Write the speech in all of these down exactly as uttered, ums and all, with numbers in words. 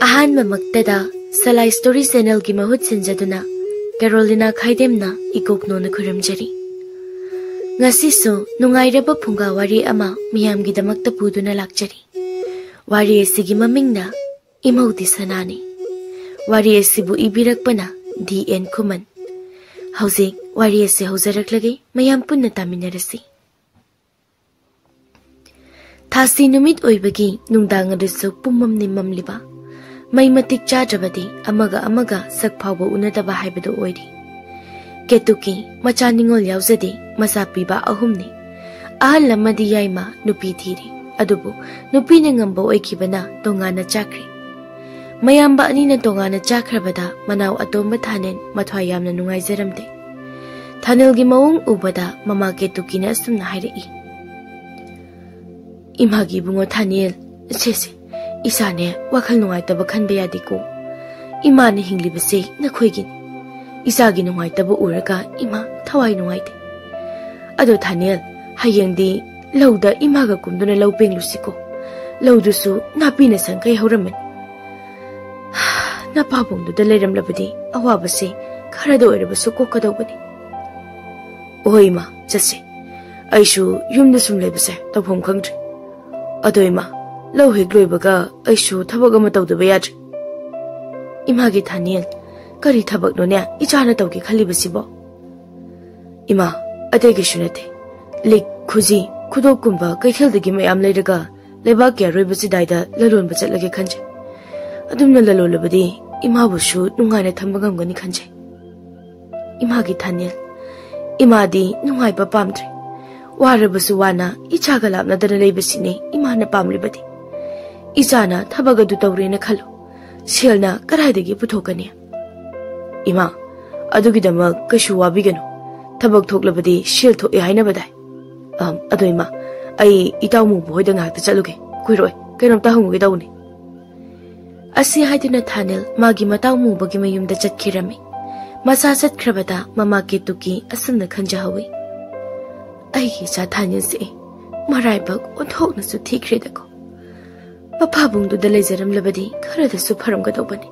ꯑꯍꯥꯟꯕꯃꯛꯇꯗ ꯁꯂꯥꯏ story ꯆꯦꯅꯦꯜꯒꯤ ꯃꯍꯨꯠ ꯁꯤꯟꯖꯗꯨꯅ ꯀꯦꯔꯣꯂꯤꯅꯥ ꯈꯥꯏꯗꯦꯝꯅ ꯏꯀꯣꯛꯅꯣꯅ ꯈꯨꯔꯨꯝꯖꯔꯤ꯫ ꯉꯁꯤꯁꯨ ꯅꯨꯡꯉꯥꯏꯔꯕ ꯐꯨꯡꯒꯥ ꯋꯥꯔꯤ ꯑꯃ ꯃꯤꯌꯥꯝꯒꯤꯗꯃꯛꯇ ꯄꯨꯗꯨꯅ ꯂꯥꯛꯆꯔꯤ꯫ ꯋꯥꯔꯤ ꯑꯁꯤꯒꯤ ꯃꯃꯤꯡꯅ ꯏꯃꯧꯗꯤ ꯁꯅꯥꯅꯤ꯫ ꯋꯥꯔꯤ ꯑꯁꯤꯕꯨ ꯏꯕꯤꯔꯛꯄꯅ ꯗꯤ ꯑꯦꯟ ꯈꯨꯃꯟ꯫ ꯍꯧꯖꯤꯛ ꯋꯥꯔꯤ ꯑꯁꯤ ꯍꯧꯖꯔꯛꯂꯒꯦ, ꯃꯌꯥꯝ ꯄꯨꯟꯅ ꯇꯥꯃꯤꯟꯅꯔꯁꯤ꯫ ꯊꯥꯁꯤ ꯅꯨꯃꯤꯠ ꯑꯣꯏꯕꯒꯤ ꯅꯨꯡꯗꯥꯡ ꯑꯗꯨꯁꯨ ꯄꯨꯝꯃꯝꯅꯤ ꯃꯝꯂꯤꯕ꯫ ꯃꯩ ꯃꯇꯤꯛ ꯆꯥꯗ꯭ꯔꯕꯗꯤ ꯑꯃꯒ ꯑꯃꯒ ꯁꯛ ꯐꯥꯎꯕ ꯎꯅꯗꯕ ꯍꯥꯏꯕꯗꯨ ꯑꯣꯏꯔꯤ꯫ ꯀꯦꯇꯨꯀꯤ ꯃꯆꯥ ꯅꯤꯉꯣꯜ ꯌꯥꯎꯖꯗꯦ, ꯃꯆꯥ ꯄꯤꯕ ꯑꯍꯨꯝꯅꯤ꯫ ꯑꯍꯜ ꯑꯃꯗꯤ ꯌꯥꯏꯃ ꯅꯨꯄꯤ ꯊꯤꯔꯦ, ꯑꯗꯨꯕꯨ ꯅꯨꯄꯤꯅ ꯉꯝꯕ ꯑꯣꯏꯈꯤꯕꯅ ꯇꯣꯉꯥꯟꯅ ꯆꯥꯈ꯭ꯔꯦ꯫ ꯃꯌꯥꯝꯕ ꯑꯅꯤꯅ ꯇꯣꯉꯥꯟꯅ ꯆꯥꯈ꯭ꯔꯕꯗ ꯃꯅꯥꯎ ꯑꯇꯣꯝꯕ ꯊꯥꯅꯦꯟ ꯃꯊ꯭ꯋꯥꯏ ꯌꯥꯝꯅ ꯅꯨꯡꯉꯥꯏꯖꯔꯝꯗꯦ꯫ ꯊꯥꯅꯦꯜꯒꯤ ꯃꯑꯣꯡ ꯎꯕꯗ ꯃꯃꯥ ꯀꯦꯇꯨꯀꯤꯅ ꯑꯁꯨꯝꯅ ꯍꯥꯏꯔꯛꯏ, "ꯏꯃꯥꯒꯤ ꯏꯕꯨꯡꯉꯣ ꯊꯥꯅꯦꯜ, ꯁꯦ ꯁꯦ, ꯏꯁꯥꯅꯦ ꯋꯥꯈꯜ ꯅꯨꯡꯉꯥꯏꯇꯕ ꯈꯟꯕ ꯌꯥꯗꯦꯀꯣ꯫ ꯏꯃꯥꯅ ꯍꯤꯡꯂꯤꯕꯁꯦ ꯅꯈꯣꯏꯒꯤꯅꯤ꯫ ꯏꯆꯥꯒꯤ ꯅꯨꯡꯉꯥꯏꯇꯕ ꯎꯔꯒ ꯏꯃꯥ ꯊꯋꯥꯏ ꯅꯨꯡꯉꯥꯏꯇꯦ꯫ ꯑꯗꯣ ꯊꯥꯅꯦꯜ, ꯍꯌꯦꯡꯗꯤ ꯂꯧꯗ ꯏꯃꯥꯒ ꯀꯨꯝꯗꯨꯅ ꯂꯧ ꯄꯦꯡꯂꯨꯁꯤꯀꯣ꯫ ꯂꯧꯗꯨꯁꯨ ꯅꯥꯄꯤꯅ ꯁꯪꯈꯩ ꯍꯧꯔꯝꯃꯅꯤ꯫ ꯅꯄꯥꯕꯨꯡꯗꯨꯗ ꯂꯩꯔꯝꯂꯕꯗꯤ ꯑꯋꯥꯕꯁꯦ ꯈꯔꯗ ꯑꯣꯏꯔꯕꯁꯨ ꯀꯣꯛꯀꯗꯧꯕꯅꯤ꯫" "ꯑꯣꯍꯣꯏ ꯏꯃꯥ, ꯆꯠꯁꯦ꯫ ꯑꯩꯁꯨ ꯌꯨꯝꯗ ꯁꯨꯝ ꯂꯩꯕꯁꯦ ꯇꯧꯐꯝ ꯈꯪꯗ꯭ꯔꯦ꯫ ꯑꯗꯣ ꯏꯃꯥ, ꯂꯧ ꯍꯦꯛ ꯂꯣꯏꯕꯒ ꯑꯩꯁꯨ ꯊꯕꯛ ꯑꯃ ꯇꯧꯗꯕ ꯌꯥꯗ꯭ꯔꯦ꯫" "ꯏꯃꯥꯒꯤ ꯊꯥꯅꯦꯜ, ꯀꯔꯤ ꯊꯕꯛꯅꯣꯅꯦ ꯏꯆꯥꯅ ꯇꯧꯒꯦ ꯈꯜꯂꯤꯕꯁꯤꯕꯣ?" "ꯏꯃꯥ, ꯑꯇꯩ ꯀꯩꯁꯨ ꯅꯠꯇꯦ꯫ ꯂꯤꯛ, ꯈꯨꯖꯤ, ꯈꯨꯗꯣꯞꯀꯨꯝꯕ ꯀꯩꯊꯦꯜꯗꯒꯤ ꯃꯌꯥꯝ ꯂꯩꯔꯒ ꯂꯩꯕꯥꯛꯀꯤ ꯑꯔꯣꯏꯕ ꯆꯤꯗꯥꯏꯗ ꯂꯂꯣꯟꯕ ꯆꯠꯂꯒꯦ ꯈꯟꯖꯩ꯫ ꯑꯗꯨꯝꯅ ꯂꯂꯣꯜꯂꯕꯗꯤ ꯏꯃꯥꯕꯨꯁꯨ ꯅꯨꯡꯉꯥꯏꯅ ꯊꯝꯕ ꯉꯝꯒꯅꯤ ꯈꯟꯖꯩ꯫" "ꯏꯃꯥꯒꯤ ꯊꯥꯅꯦꯜ, ꯏꯃꯥꯗꯤ ꯅꯨꯡꯉꯥꯏꯕ ꯄꯥꯝꯗ꯭ꯔꯦ꯫ ꯋꯥꯔꯕꯁꯨ ꯋꯥꯅ ꯏꯆꯥꯒ ꯂꯥꯞꯅꯗꯅ ꯂꯩꯕꯁꯤꯅꯦ ꯏꯃꯥꯅ ꯄꯥꯝꯂꯤꯕꯗꯤ꯫ ꯏꯆꯥꯅ ꯊꯕꯛ ꯑꯗꯨ ꯇꯧꯔꯦꯅ ꯈꯜꯂꯣ, ꯁꯦꯜꯅ ꯀꯗꯥꯏꯗꯒꯤ ꯄꯨꯊꯣꯛꯀꯅꯤ?" "ꯏꯃꯥ, ꯑꯗꯨꯒꯤꯗꯃꯛ ꯀꯩꯁꯨ ꯋꯥꯕꯤꯒꯅꯨ꯫ ꯊꯕꯛ ꯊꯣꯛꯂꯕꯗꯤ ꯁꯦꯜ ꯊꯣꯛꯑꯦ ꯍꯥꯏꯅꯕꯗꯥꯏ꯫ ꯑꯝ, ꯑꯗꯣ ꯏꯃꯥ, ꯑꯩ ꯏꯇꯥꯎ ꯃꯨꯕ ꯍꯣꯏꯗ ꯉꯥꯏꯍꯥꯛꯇ ꯆꯠꯂꯨꯒꯦ꯫ ꯀꯨꯏꯔꯣꯏ, ꯀꯩꯅꯣꯝꯇ ꯍꯪꯉꯨꯒꯦ ꯇꯧꯕꯅꯤ꯫" ꯑꯁꯤ ꯍꯥꯏꯗꯨꯅ ꯊꯥꯅꯦꯜ ꯃꯥꯒꯤ ꯃꯇꯥꯎ ꯃꯨꯕꯒꯤ ꯃꯌꯨꯝꯗ ꯆꯠꯈꯤꯔꯝꯃꯤ꯫ ꯃꯆꯥ ꯆꯠꯈ꯭ꯔꯕꯗ ꯃꯃꯥ ꯀꯦꯇꯨꯀꯤ ꯑꯁꯨꯝꯅ ꯈꯟꯖꯍꯧꯏ, "ꯑꯩꯒꯤ ꯏꯆꯥ ꯊꯥꯅꯦꯜꯁꯦ ꯃꯔꯥꯏꯕꯛ ꯑꯣꯟꯊꯣꯛꯅꯁꯨ ꯊꯤꯈ꯭ꯔꯦꯗꯀꯣ꯫ ꯃꯐꯥꯕꯨꯡꯗꯨꯗ ꯂꯩꯖꯔꯝꯂꯕꯗꯤ ꯈꯔꯗꯁꯨ ꯐꯔꯝꯒꯗꯧꯕꯅꯤ꯫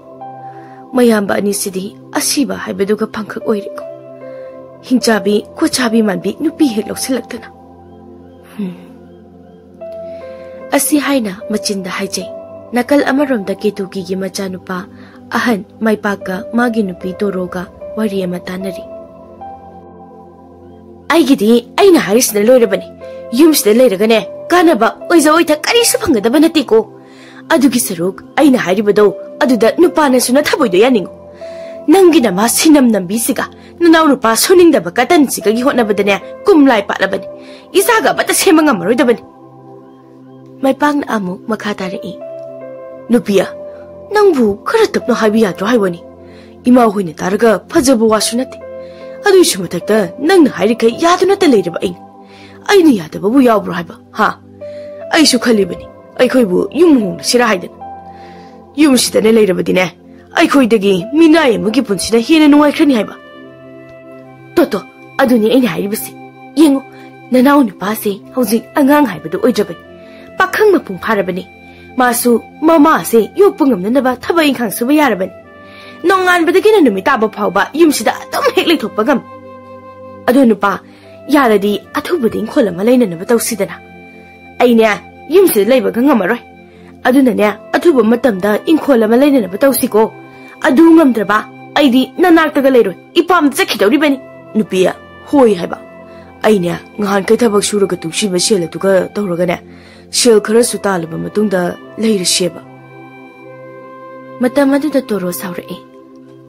ꯃꯌꯥꯝꯕ ꯑꯅꯤꯁꯤꯗꯤ ꯑꯁꯤꯕ ꯍꯥꯏꯕꯗꯨꯒ ꯐꯪꯈꯛ ꯑꯣꯏꯔꯦꯀꯣ꯫ ꯍꯤꯡꯆꯥꯕꯤ ꯈꯣꯠꯆꯥꯕꯤ ꯃꯥꯟꯕꯤ ꯅꯨꯄꯤ ꯍꯦꯛ ꯂꯧꯁꯤꯜꯂꯛꯇꯅ꯫ ꯍꯨꯝ꯫ ꯑꯁꯤ ꯍꯥꯏꯅ ꯃꯆꯤꯟꯗ ꯍꯥꯏꯖꯩ꯫ ꯅꯥꯀꯜ ꯑꯃꯔꯣꯝꯗ ꯀꯦꯇꯨꯀꯤꯒꯤ ꯃꯆꯥꯅꯨꯄꯥ ꯑꯍꯟ ꯃꯥꯏꯄꯥꯛꯀ ꯃꯥꯒꯤ ꯅꯨꯄꯤ ꯇꯣꯔꯣꯒ ꯋꯥꯔꯤ ꯑꯃ ꯇꯥꯟꯅꯔꯤ꯫ "ꯑꯩꯒꯤꯗꯤ ꯑꯩꯅ ꯍꯥꯏꯔꯤꯁꯤꯅ ꯂꯣꯏꯔꯕꯅꯤ꯫ ꯌꯨꯝꯁꯤꯗ ꯂꯩꯔꯒꯅꯦ, ꯀꯥꯟꯅꯕ ꯑꯣꯏꯖ ꯑꯣꯏꯊ ꯀꯔꯤꯁꯨ ꯐꯪꯒꯗꯕ ꯅꯠꯇꯦꯀꯣ꯫ ꯑꯗꯨꯒꯤ ꯁꯔꯨꯛ ꯑꯩꯅ ꯍꯥꯏꯔꯤꯕꯗꯣ, ꯑꯗꯨꯗ ꯅꯨꯄꯥꯅꯁꯨ ꯅꯊꯕꯣꯏꯗꯣ ꯌꯥꯅꯤꯡꯉꯨ꯫ ꯅꯪꯒꯤ ꯅꯃꯥ ꯁꯤꯅꯝ ꯅꯝꯕꯤꯁꯤꯒ ꯅꯅꯥꯎ ꯅꯨꯄꯥ ꯁꯨꯅꯤꯡꯗꯕ ꯀꯇꯟꯁꯤꯒꯒꯤ ꯍꯣꯠꯅꯕꯗꯅꯦ ꯀꯨꯝ ꯂꯥꯏ ꯄꯥꯠꯂꯕꯅꯤ꯫ ꯏꯆꯥꯒ ꯑꯃꯠꯇ ꯁꯦꯝꯕ ꯉꯝꯃꯔꯣꯏꯗꯕꯅꯤ꯫" ꯃꯥꯏꯄꯥꯛꯅ ꯑꯃꯨꯛ ꯃꯈꯥ ꯇꯥꯔꯛꯏ꯫ "ꯅꯨꯄꯤꯌꯥ, ꯅꯪꯕꯨ ꯈꯔ ꯇꯞꯅ ꯍꯥꯏꯕ ꯌꯥꯗ꯭ꯔꯣ ꯍꯥꯏꯕꯅꯤ? ꯏꯃꯥ ꯍꯣꯏꯅ ꯇꯥꯔꯒ ꯐꯖꯕ ꯋꯥꯁꯨ ꯅꯠꯇꯦ꯫ ꯑꯗꯨꯏꯁꯨ ꯃꯊꯛꯇ ꯅꯪꯅ ꯍꯥꯏꯔꯤꯈꯩ ꯌꯥꯗꯨꯅꯇ ꯂꯩꯔꯕ ꯑꯩꯅ꯫ ꯑꯩꯅ ꯌꯥꯗꯕꯕꯨ ꯌꯥꯎꯕ꯭ꯔꯣ ꯍꯥꯏꯕ? ꯍꯥ? ꯑꯩꯁꯨ ꯈꯜꯂꯤꯕꯅꯤ, ꯑꯩꯈꯣꯏꯕꯨ ꯌꯨꯝ ꯍꯣꯡꯂꯁꯤꯔꯥ ꯍꯥꯏꯗꯅ꯫ ꯌꯨꯝꯁꯤꯗꯅꯦ ꯂꯩꯔꯕꯗꯤꯅꯦ, ꯑꯩꯈꯣꯏꯗꯒꯤ ꯃꯤꯅꯥꯏ ꯑꯃꯒꯤ ꯄꯨꯟꯁꯤꯅ ꯍꯦꯟꯅ ꯅꯨꯡꯉꯥꯏꯈ꯭ꯔꯅꯤ ꯍꯥꯏꯕ꯫" "ꯇꯣ, ꯇꯣ, ꯑꯗꯨꯅꯤ ꯑꯩꯅ ꯍꯥꯏꯔꯤꯕꯁꯤ꯫ ꯌꯦꯡꯉꯨ, ꯅꯅꯥꯎ ꯅꯨꯄꯥꯁꯦ ꯍꯧꯖꯤꯛ ꯑꯉꯥꯡ ꯍꯥꯏꯕꯗꯨ ꯑꯣꯏꯗ꯭ꯔꯕꯅꯤ꯫ ꯄꯥꯈꯪ ꯃꯄꯨꯡ ꯐꯥꯔꯕꯅꯤ꯫ ꯃꯥꯁꯨ ꯃꯃꯥꯁꯦ ꯌꯣꯛꯄ ꯉꯝꯅꯅꯕ ꯊꯕꯛ ꯏꯪꯈꯥꯡ ꯁꯨꯕ ꯌꯥꯔꯕꯅꯤ꯫ ꯅꯣꯡꯉꯥꯟꯕꯗꯒꯤꯅ ꯅꯨꯃꯤꯠ ꯇꯥꯕ ꯐꯥꯎꯕ ꯌꯨꯝꯁꯤꯗ ꯑꯗꯨꯝ ꯍꯦꯛ ꯂꯩꯊꯣꯛꯄ ꯉꯝꯃꯤ꯫ ꯑꯗꯣ ꯅꯨꯄꯥ, ꯌꯥꯔꯗꯤ ꯑꯊꯨꯕꯗ ꯏꯪꯈꯣꯜ ꯑꯃ ꯂꯩꯅꯅꯕ ꯇꯧꯁꯤꯗꯅ꯫ ꯑꯩꯅꯦ, ꯌꯨꯝꯁꯤꯗ ꯂꯩꯕꯒ ꯉꯝꯃꯔꯣꯏ꯫ ꯑꯗꯨꯅꯅꯦ, ꯑꯊꯨꯕ ꯃꯇꯝꯗ ꯏꯪꯈꯣꯜ ꯑꯃ ꯂꯩꯅꯅꯕ ꯇꯧꯁꯤꯀꯣ꯫ ꯑꯗꯨ ꯉꯝꯗ꯭ꯔꯕ, ꯑꯩꯗꯤ ꯅꯅꯥꯛꯇꯒ ꯂꯩꯔꯣꯏ, ꯏꯄꯥꯝ ꯆꯠꯈꯤꯗꯧꯔꯤꯕꯅꯤ꯫" "ꯅꯨꯄꯤ, ꯍꯣꯏ ꯍꯥꯏꯕ꯫ ꯑꯩꯅꯦ, ꯉꯍꯥꯟꯈꯩ ꯊꯕꯛ ꯁꯨꯔꯒ ꯇꯨꯡꯁꯤꯟꯕ ꯁꯦꯜ ꯑꯗꯨꯒ ꯇꯧꯔꯒꯅꯦ, ꯁꯦꯜ ꯈꯔꯁꯨ ꯇꯥꯜꯂꯕ ꯃꯇꯨꯡꯗ ꯂꯩꯔꯁꯦꯕ꯫" ꯃꯇꯝ ꯑꯗꯨꯗ ꯇꯣꯔꯣ ꯁꯥꯎꯔꯛꯏ꯫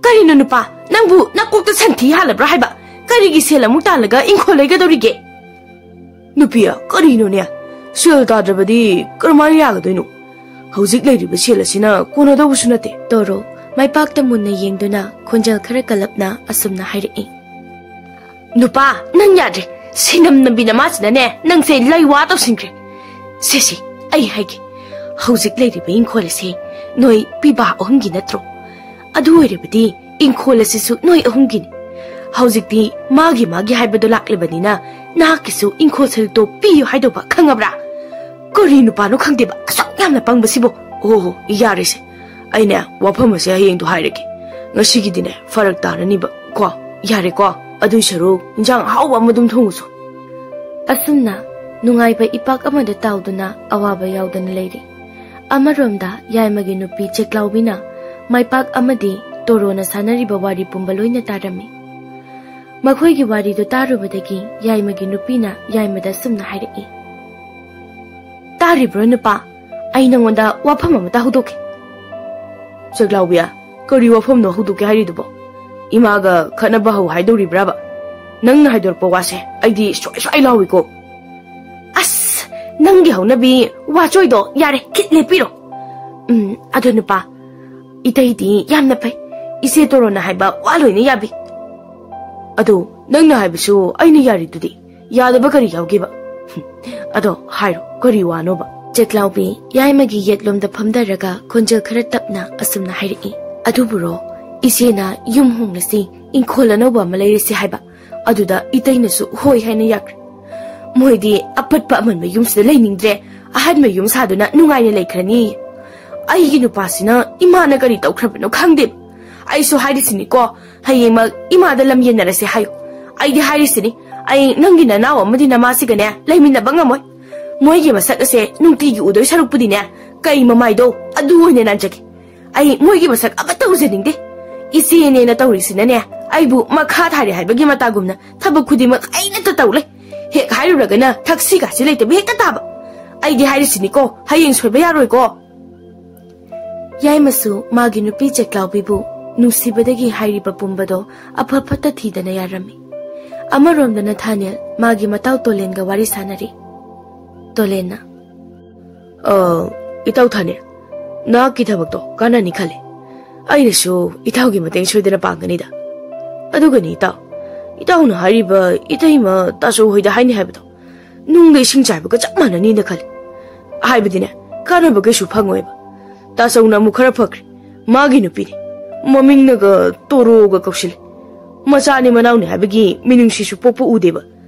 "ꯀꯔꯤꯅꯣ ꯅꯨꯄꯥ, ꯅꯪꯕꯨ ꯅꯀꯣꯛꯇ ꯁꯟꯊꯤ ꯍꯥꯜꯂꯕ꯭ꯔꯥ ꯍꯥꯏꯕ? ꯀꯔꯤꯒꯤ ꯁꯦꯜ ꯑꯃꯨꯛ ꯇꯥꯜꯂꯒ ꯏꯪꯈꯣꯜ ꯂꯩꯒꯗꯧꯔꯤꯒꯦ?" "ꯅꯨꯄꯤ, ꯀꯔꯤꯅꯣꯅꯦ? ꯁꯦꯜ ꯇꯥꯗ꯭ꯔꯕꯗꯤ ꯀꯔꯝꯍꯥꯏꯅ ꯌꯥꯒꯗꯣꯏꯅꯣ? ꯍꯧꯖꯤꯛ ꯂꯩꯔꯤꯕ ꯁꯦꯜ ꯑꯁꯤꯅ ꯀꯣꯟꯅꯗꯧꯕꯁꯨ ꯅꯠꯇꯦ꯫" ꯇꯣꯔꯣ ꯃꯥꯏꯄꯥꯛꯇ ꯃꯨꯟꯅ ꯌꯦꯡꯗꯨꯅ ꯈꯣꯟꯖꯦꯜ ꯈꯔ ꯀꯜꯂꯞꯅ ꯑꯁꯨꯝꯅ ꯍꯥꯏꯔꯛꯏ꯫ "ꯅꯨꯄꯥ, ꯅꯪ ꯌꯥꯗ꯭ꯔꯦ꯫ ꯁꯤꯅꯝ ꯅꯝꯕꯤ ꯅꯃꯥꯁꯤꯅꯅꯦ, ꯅꯪꯁꯦ ꯂꯩ ꯋꯥ ꯇꯧꯁꯤꯟꯈ꯭ꯔꯦ꯫ ꯁꯦ, ꯁꯦ, ꯑꯩ ꯍꯥꯏꯒꯦ꯫ ꯍꯧꯖꯤꯛ ꯂꯩꯔꯤꯕ ꯏꯪꯈꯣꯜ ꯑꯁꯦ ꯅꯣꯏ ꯄꯤꯕꯥ ꯑꯍꯨꯝꯒꯤ ꯅꯠꯇ꯭ꯔꯣ? ꯑꯗꯨ ꯑꯣꯏꯔꯕꯗꯤ ꯏꯪꯈꯣꯜ ꯑꯁꯤꯁꯨ ꯅꯣꯏ ꯑꯍꯨꯝꯒꯤꯅꯤ꯫ ꯍꯧꯖꯤꯛꯇꯤ ꯃꯥꯒꯤ ꯃꯥꯒꯤ ꯍꯥꯏꯕꯗꯣ ꯂꯥꯛꯂꯕꯅꯤꯅ ꯅꯍꯥꯛꯀꯤꯁꯨ ꯏꯪꯈꯣꯜ ꯁꯔꯨꯛꯇꯣ ꯄꯤꯌꯨ ꯍꯥꯏꯗꯧꯕ, ꯈꯪꯉꯕ꯭ꯔꯥ?" "ꯀꯔꯤ ꯅꯨꯄꯥꯅꯣ ꯈꯪꯗꯦꯕ, ꯑꯁꯨꯛ ꯌꯥꯝꯅ ꯄꯪꯕꯁꯤꯕꯨ꯫ ꯑꯣ ꯍꯣ, ꯌꯥꯔꯦꯁꯦ꯫ ꯑꯩꯅꯦ ꯋꯥꯐꯝ ꯑꯁꯦ ꯍꯌꯦꯡꯗꯣ ꯍꯥꯏꯔꯒꯦ꯫ ꯉꯁꯤꯒꯤꯗꯤꯅꯦ ꯐꯔꯛ ꯇꯥꯔꯅꯤꯕ ꯀꯣ꯫ ꯌꯥꯔꯦꯀꯣ? ꯑꯗꯨꯏ ꯁꯔꯨꯛ ꯏꯟꯖꯥꯡ ꯑꯍꯥꯎꯕ ꯑꯃ ꯑꯗꯨꯝ ꯊꯣꯡꯉꯨꯁꯣ꯫ ꯑꯁꯨꯝꯅ ꯅꯨꯡꯉꯥꯏꯕ ꯏꯄꯥꯛ ꯑꯃꯗ ꯇꯥꯎꯗꯨꯅ ꯑꯋꯥꯕ ꯌꯥꯎꯗꯅ ꯂꯩꯔꯤ꯫ ꯑꯃꯔꯣꯝꯗ ꯌꯥꯏꯃꯒꯤ ꯅꯨꯄꯤ ꯆꯦꯛꯂꯥꯎꯕꯤꯅ ꯃꯥꯏꯄꯥꯛ ꯑꯃꯗꯤ ꯇꯣꯔꯣꯅ ꯁꯥꯟꯅꯔꯤꯕ ꯋꯥꯔꯤ ꯄꯨꯝꯕ ꯂꯣꯏꯅ ꯇꯥꯔꯝꯃꯤ꯫ ꯃꯈꯣꯏꯒꯤ ꯋꯥꯔꯤꯗꯨ ꯇꯥꯔꯨꯕꯗꯒꯤ ꯌꯥꯏꯃꯒꯤ ꯅꯨꯄꯤꯅ ꯌꯥꯏꯃꯗ ꯑꯁꯨꯝꯅ ꯍꯥꯏꯔꯛꯏ꯫ "ꯇꯥꯔꯤꯕ꯭ꯔꯣ ꯅꯨꯄꯥ? ꯑꯩ ꯅꯉꯣꯟꯗ ꯋꯥꯐꯝ ꯑꯃꯇ ꯍꯧꯗꯣꯛꯀꯦ꯫" "ꯆꯦꯛꯂꯥꯎꯕꯤ, ꯀꯔꯤ ꯋꯥꯐꯝꯅꯣ ꯍꯧꯗꯣꯛꯀꯦ ꯍꯥꯏꯔꯤꯗꯨꯕꯣ? ꯏꯃꯥꯒ ꯈꯠꯅꯕ ꯍꯧ ꯍꯥꯏꯗꯧꯔꯤꯕ꯭ꯔꯥꯕ? ꯅꯪꯅ ꯍꯥꯏꯗꯣꯔꯛꯄ ꯋꯥꯁꯦ ꯑꯩꯗꯤ ꯁ꯭ꯋꯥꯏ ꯁ꯭ꯋꯥꯏ ꯂꯥꯎꯏꯀꯣ꯫" "ꯑꯁ, ꯅꯪꯒꯤ ꯍꯧꯅꯕꯤ ꯋꯥꯆꯣꯏꯗꯣ ꯌꯥꯔꯦ, ꯈꯤꯠ ꯂꯦꯞꯄꯤꯔꯣ꯫ ꯎꯝ, ꯑꯗꯣ ꯅꯨꯄꯥ, ꯏꯇꯩꯗꯤ ꯌꯥꯝꯅ ꯐꯩ꯫ ꯏꯆꯦ ꯇꯣꯔꯣꯅ ꯍꯥꯏꯕ ꯋꯥ ꯂꯣꯏꯅ ꯌꯥꯕꯤ꯫" "ꯑꯗꯣ ꯅꯪꯅ ꯍꯥꯏꯕꯁꯨ ꯑꯩꯅ ꯌꯥꯔꯤꯗꯨꯗꯤ꯫ ꯌꯥꯗꯕ ꯀꯔꯤ ꯌꯥꯎꯒꯦꯕ? ꯑꯗꯣ ꯍꯥꯏꯔꯣ, ꯀꯔꯤ ꯋꯥꯅꯣꯕ?" ꯆꯦꯛꯂꯥꯎꯕꯤ ꯌꯥꯏꯃꯒꯤ ꯌꯦꯠꯂꯣꯝꯗ ꯐꯝꯊꯔꯒ ꯈꯣꯟꯖꯦꯜ ꯈꯔ ꯇꯞꯅ ꯑꯁꯨꯝꯅ ꯍꯥꯏꯔꯛꯏ꯫ "ꯑꯗꯨꯕꯨꯔꯣ, ꯏꯆꯦꯅ ꯌꯨꯝ ꯍꯣꯡꯂꯁꯤ, ꯏꯪꯈꯣꯜ ꯑꯅꯧꯕ ꯑꯃ ꯂꯩꯔꯁꯤ ꯍꯥꯏꯕ꯫ ꯑꯗꯨꯗ ꯏꯇꯩꯅꯁꯨ ꯍꯣꯏ ꯍꯥꯏꯅ ꯌꯥꯈ꯭ꯔꯦ꯫ ꯃꯣꯏꯗꯤ ꯑꯄꯠꯄ ꯑꯃꯟꯕ ꯌꯨꯝꯁꯤꯗ ꯂꯩꯅꯤꯡꯗ꯭ꯔꯦ, ꯑꯍꯟꯕ ꯌꯨꯝ ꯁꯥꯗꯨꯅ ꯅꯨꯡꯉꯥꯏꯅ ꯂꯩꯈ꯭ꯔꯅꯤ꯫ ꯑꯩꯒꯤ ꯅꯨꯄꯥꯁꯤꯅ ꯏꯃꯥꯅ ꯀꯔꯤ ꯇꯧꯈ꯭ꯔꯕꯅꯣ ꯈꯪꯗꯦ꯫ ꯑꯩꯁꯨ ꯍꯥꯏꯔꯤꯁꯤꯅꯤꯀꯣ, ꯍꯌꯦꯡꯃꯛ ꯏꯃꯥꯗ ꯂꯝ ꯌꯦꯟꯅꯔꯁꯦ ꯍꯥꯏꯌꯨ꯫ ꯑꯩꯗꯤ ꯍꯥꯏꯔꯤꯁꯤꯅꯤ, ꯑꯩ ꯅꯪꯒꯤ ꯅꯅꯥꯎ ꯑꯃꯗꯤ ꯅꯃꯥꯁꯤꯒꯅꯦ ꯂꯩꯃꯤꯟꯅꯕ ꯉꯝꯃꯣꯏ꯫ ꯃꯣꯏꯒꯤ ꯃꯁꯛ ꯑꯁꯦ ꯅꯨꯡꯇꯤꯒꯤ ꯎꯗꯣꯏ ꯁꯔꯨꯛꯄꯨꯗꯤꯅꯦ, ꯀꯩ ꯃꯃꯥꯏꯗꯣ ꯑꯗꯨ ꯑꯣꯏꯅ ꯅꯥꯟꯖꯒꯦ꯫ ꯑꯩ ꯃꯣꯏꯒꯤ ꯃꯁꯛ ꯑꯃꯠꯇ ꯎꯖꯅꯤꯡꯗꯦ꯫ ꯏꯆꯦꯅꯦꯅ ꯇꯧꯔꯤꯁꯤꯅꯅꯦ, ꯑꯩꯕꯨ ꯃꯈꯥ ꯊꯥꯔꯦ ꯍꯥꯏꯕꯒꯤ ꯃꯇꯥꯒꯨꯝꯅ ꯊꯕꯛ ꯈꯨꯗꯤꯡꯃꯛ ꯑꯩꯅꯇ ꯇꯧ ꯂꯩ꯫ ꯍꯦꯛ ꯍꯥꯏꯔꯨꯔꯒꯅ ꯊꯛꯁꯤ ꯈꯥꯁꯤ ꯂꯩꯇꯕ ꯍꯦꯛꯇ ꯇꯥꯕ꯫ ꯑꯩꯗꯤ ꯍꯥꯏꯔꯤꯁꯤꯅꯤꯀꯣ, ꯍꯌꯦꯡ ꯁꯣꯏꯕ ꯌꯥꯔꯣꯏꯀꯣ꯫" ꯌꯥꯏꯃꯁꯨ ꯃꯥꯒꯤ ꯅꯨꯄꯤ ꯆꯦꯛꯂꯥꯎꯕꯤꯕꯨ ꯅꯨꯡꯁꯤꯕꯗꯒꯤ ꯍꯥꯏꯔꯤꯕ ꯄꯨꯝꯕꯗꯣ ꯑꯐ ꯐꯠꯇ ꯊꯤꯗꯅ ꯌꯥꯔꯝꯃꯤ꯫ ꯑꯃꯔꯣꯝꯗꯅ ꯊꯥꯅꯦꯜ ꯃꯥꯒꯤ ꯃꯇꯥꯎ ꯇꯣꯂꯦꯟꯒ ꯋꯥꯔꯤ ꯁꯥꯟꯅꯔꯤ꯫ ꯇꯣꯂꯦꯟꯅ, "ꯑ, ꯏꯇꯥꯎ ꯊꯥꯅꯦꯜ, ꯅꯍꯥꯛꯀꯤ ꯊꯕꯛꯇꯣ ꯀꯥꯟꯅꯅꯤ ꯈꯜꯂꯤ꯫ ꯑꯩꯅꯁꯨ ꯏꯇꯥꯎꯒꯤ ꯃꯇꯦꯡ ꯁꯣꯏꯗꯅ ꯄꯥꯡꯒꯅꯤꯗ꯫ ꯑꯗꯨꯒꯅꯤ ꯏꯇꯥꯎ, ꯏꯇꯥꯎꯅ ꯍꯥꯏꯔꯤꯕ ꯏꯇꯩꯃ ꯇꯥꯆꯧ ꯍꯣꯏꯗ ꯍꯥꯏꯅꯤ ꯍꯥꯏꯕꯗꯣ ꯅꯨꯡꯗ ꯏꯁꯤꯡ ꯆꯥꯏꯕꯒ ꯆꯞ ꯃꯥꯟꯅꯅꯤꯅ ꯈꯜꯂꯤ꯫ ꯍꯥꯏꯕꯗꯤꯅꯦ, ꯀꯥꯟꯅꯕ ꯀꯩꯁꯨ ꯐꯪꯉꯣꯏꯕ꯫ ꯇꯥꯆꯧꯅ ꯑꯃꯨꯛ ꯈꯔ ꯐꯈ꯭ꯔꯦ꯫ ꯃꯥꯒꯤ ꯅꯨꯄꯤꯅꯦ, ꯃꯃꯤꯡꯅꯒ ꯇꯣꯔꯣꯒ ꯀꯧꯁꯤꯜꯂꯦ꯫ ꯃꯆꯥꯅꯤ ꯃꯅꯥꯎꯅꯤ ꯍꯥꯏꯕꯒꯤ ꯃꯤꯅꯨꯡꯁꯤꯁꯨ ꯄꯣꯛꯄ ꯎꯗꯦꯕ꯫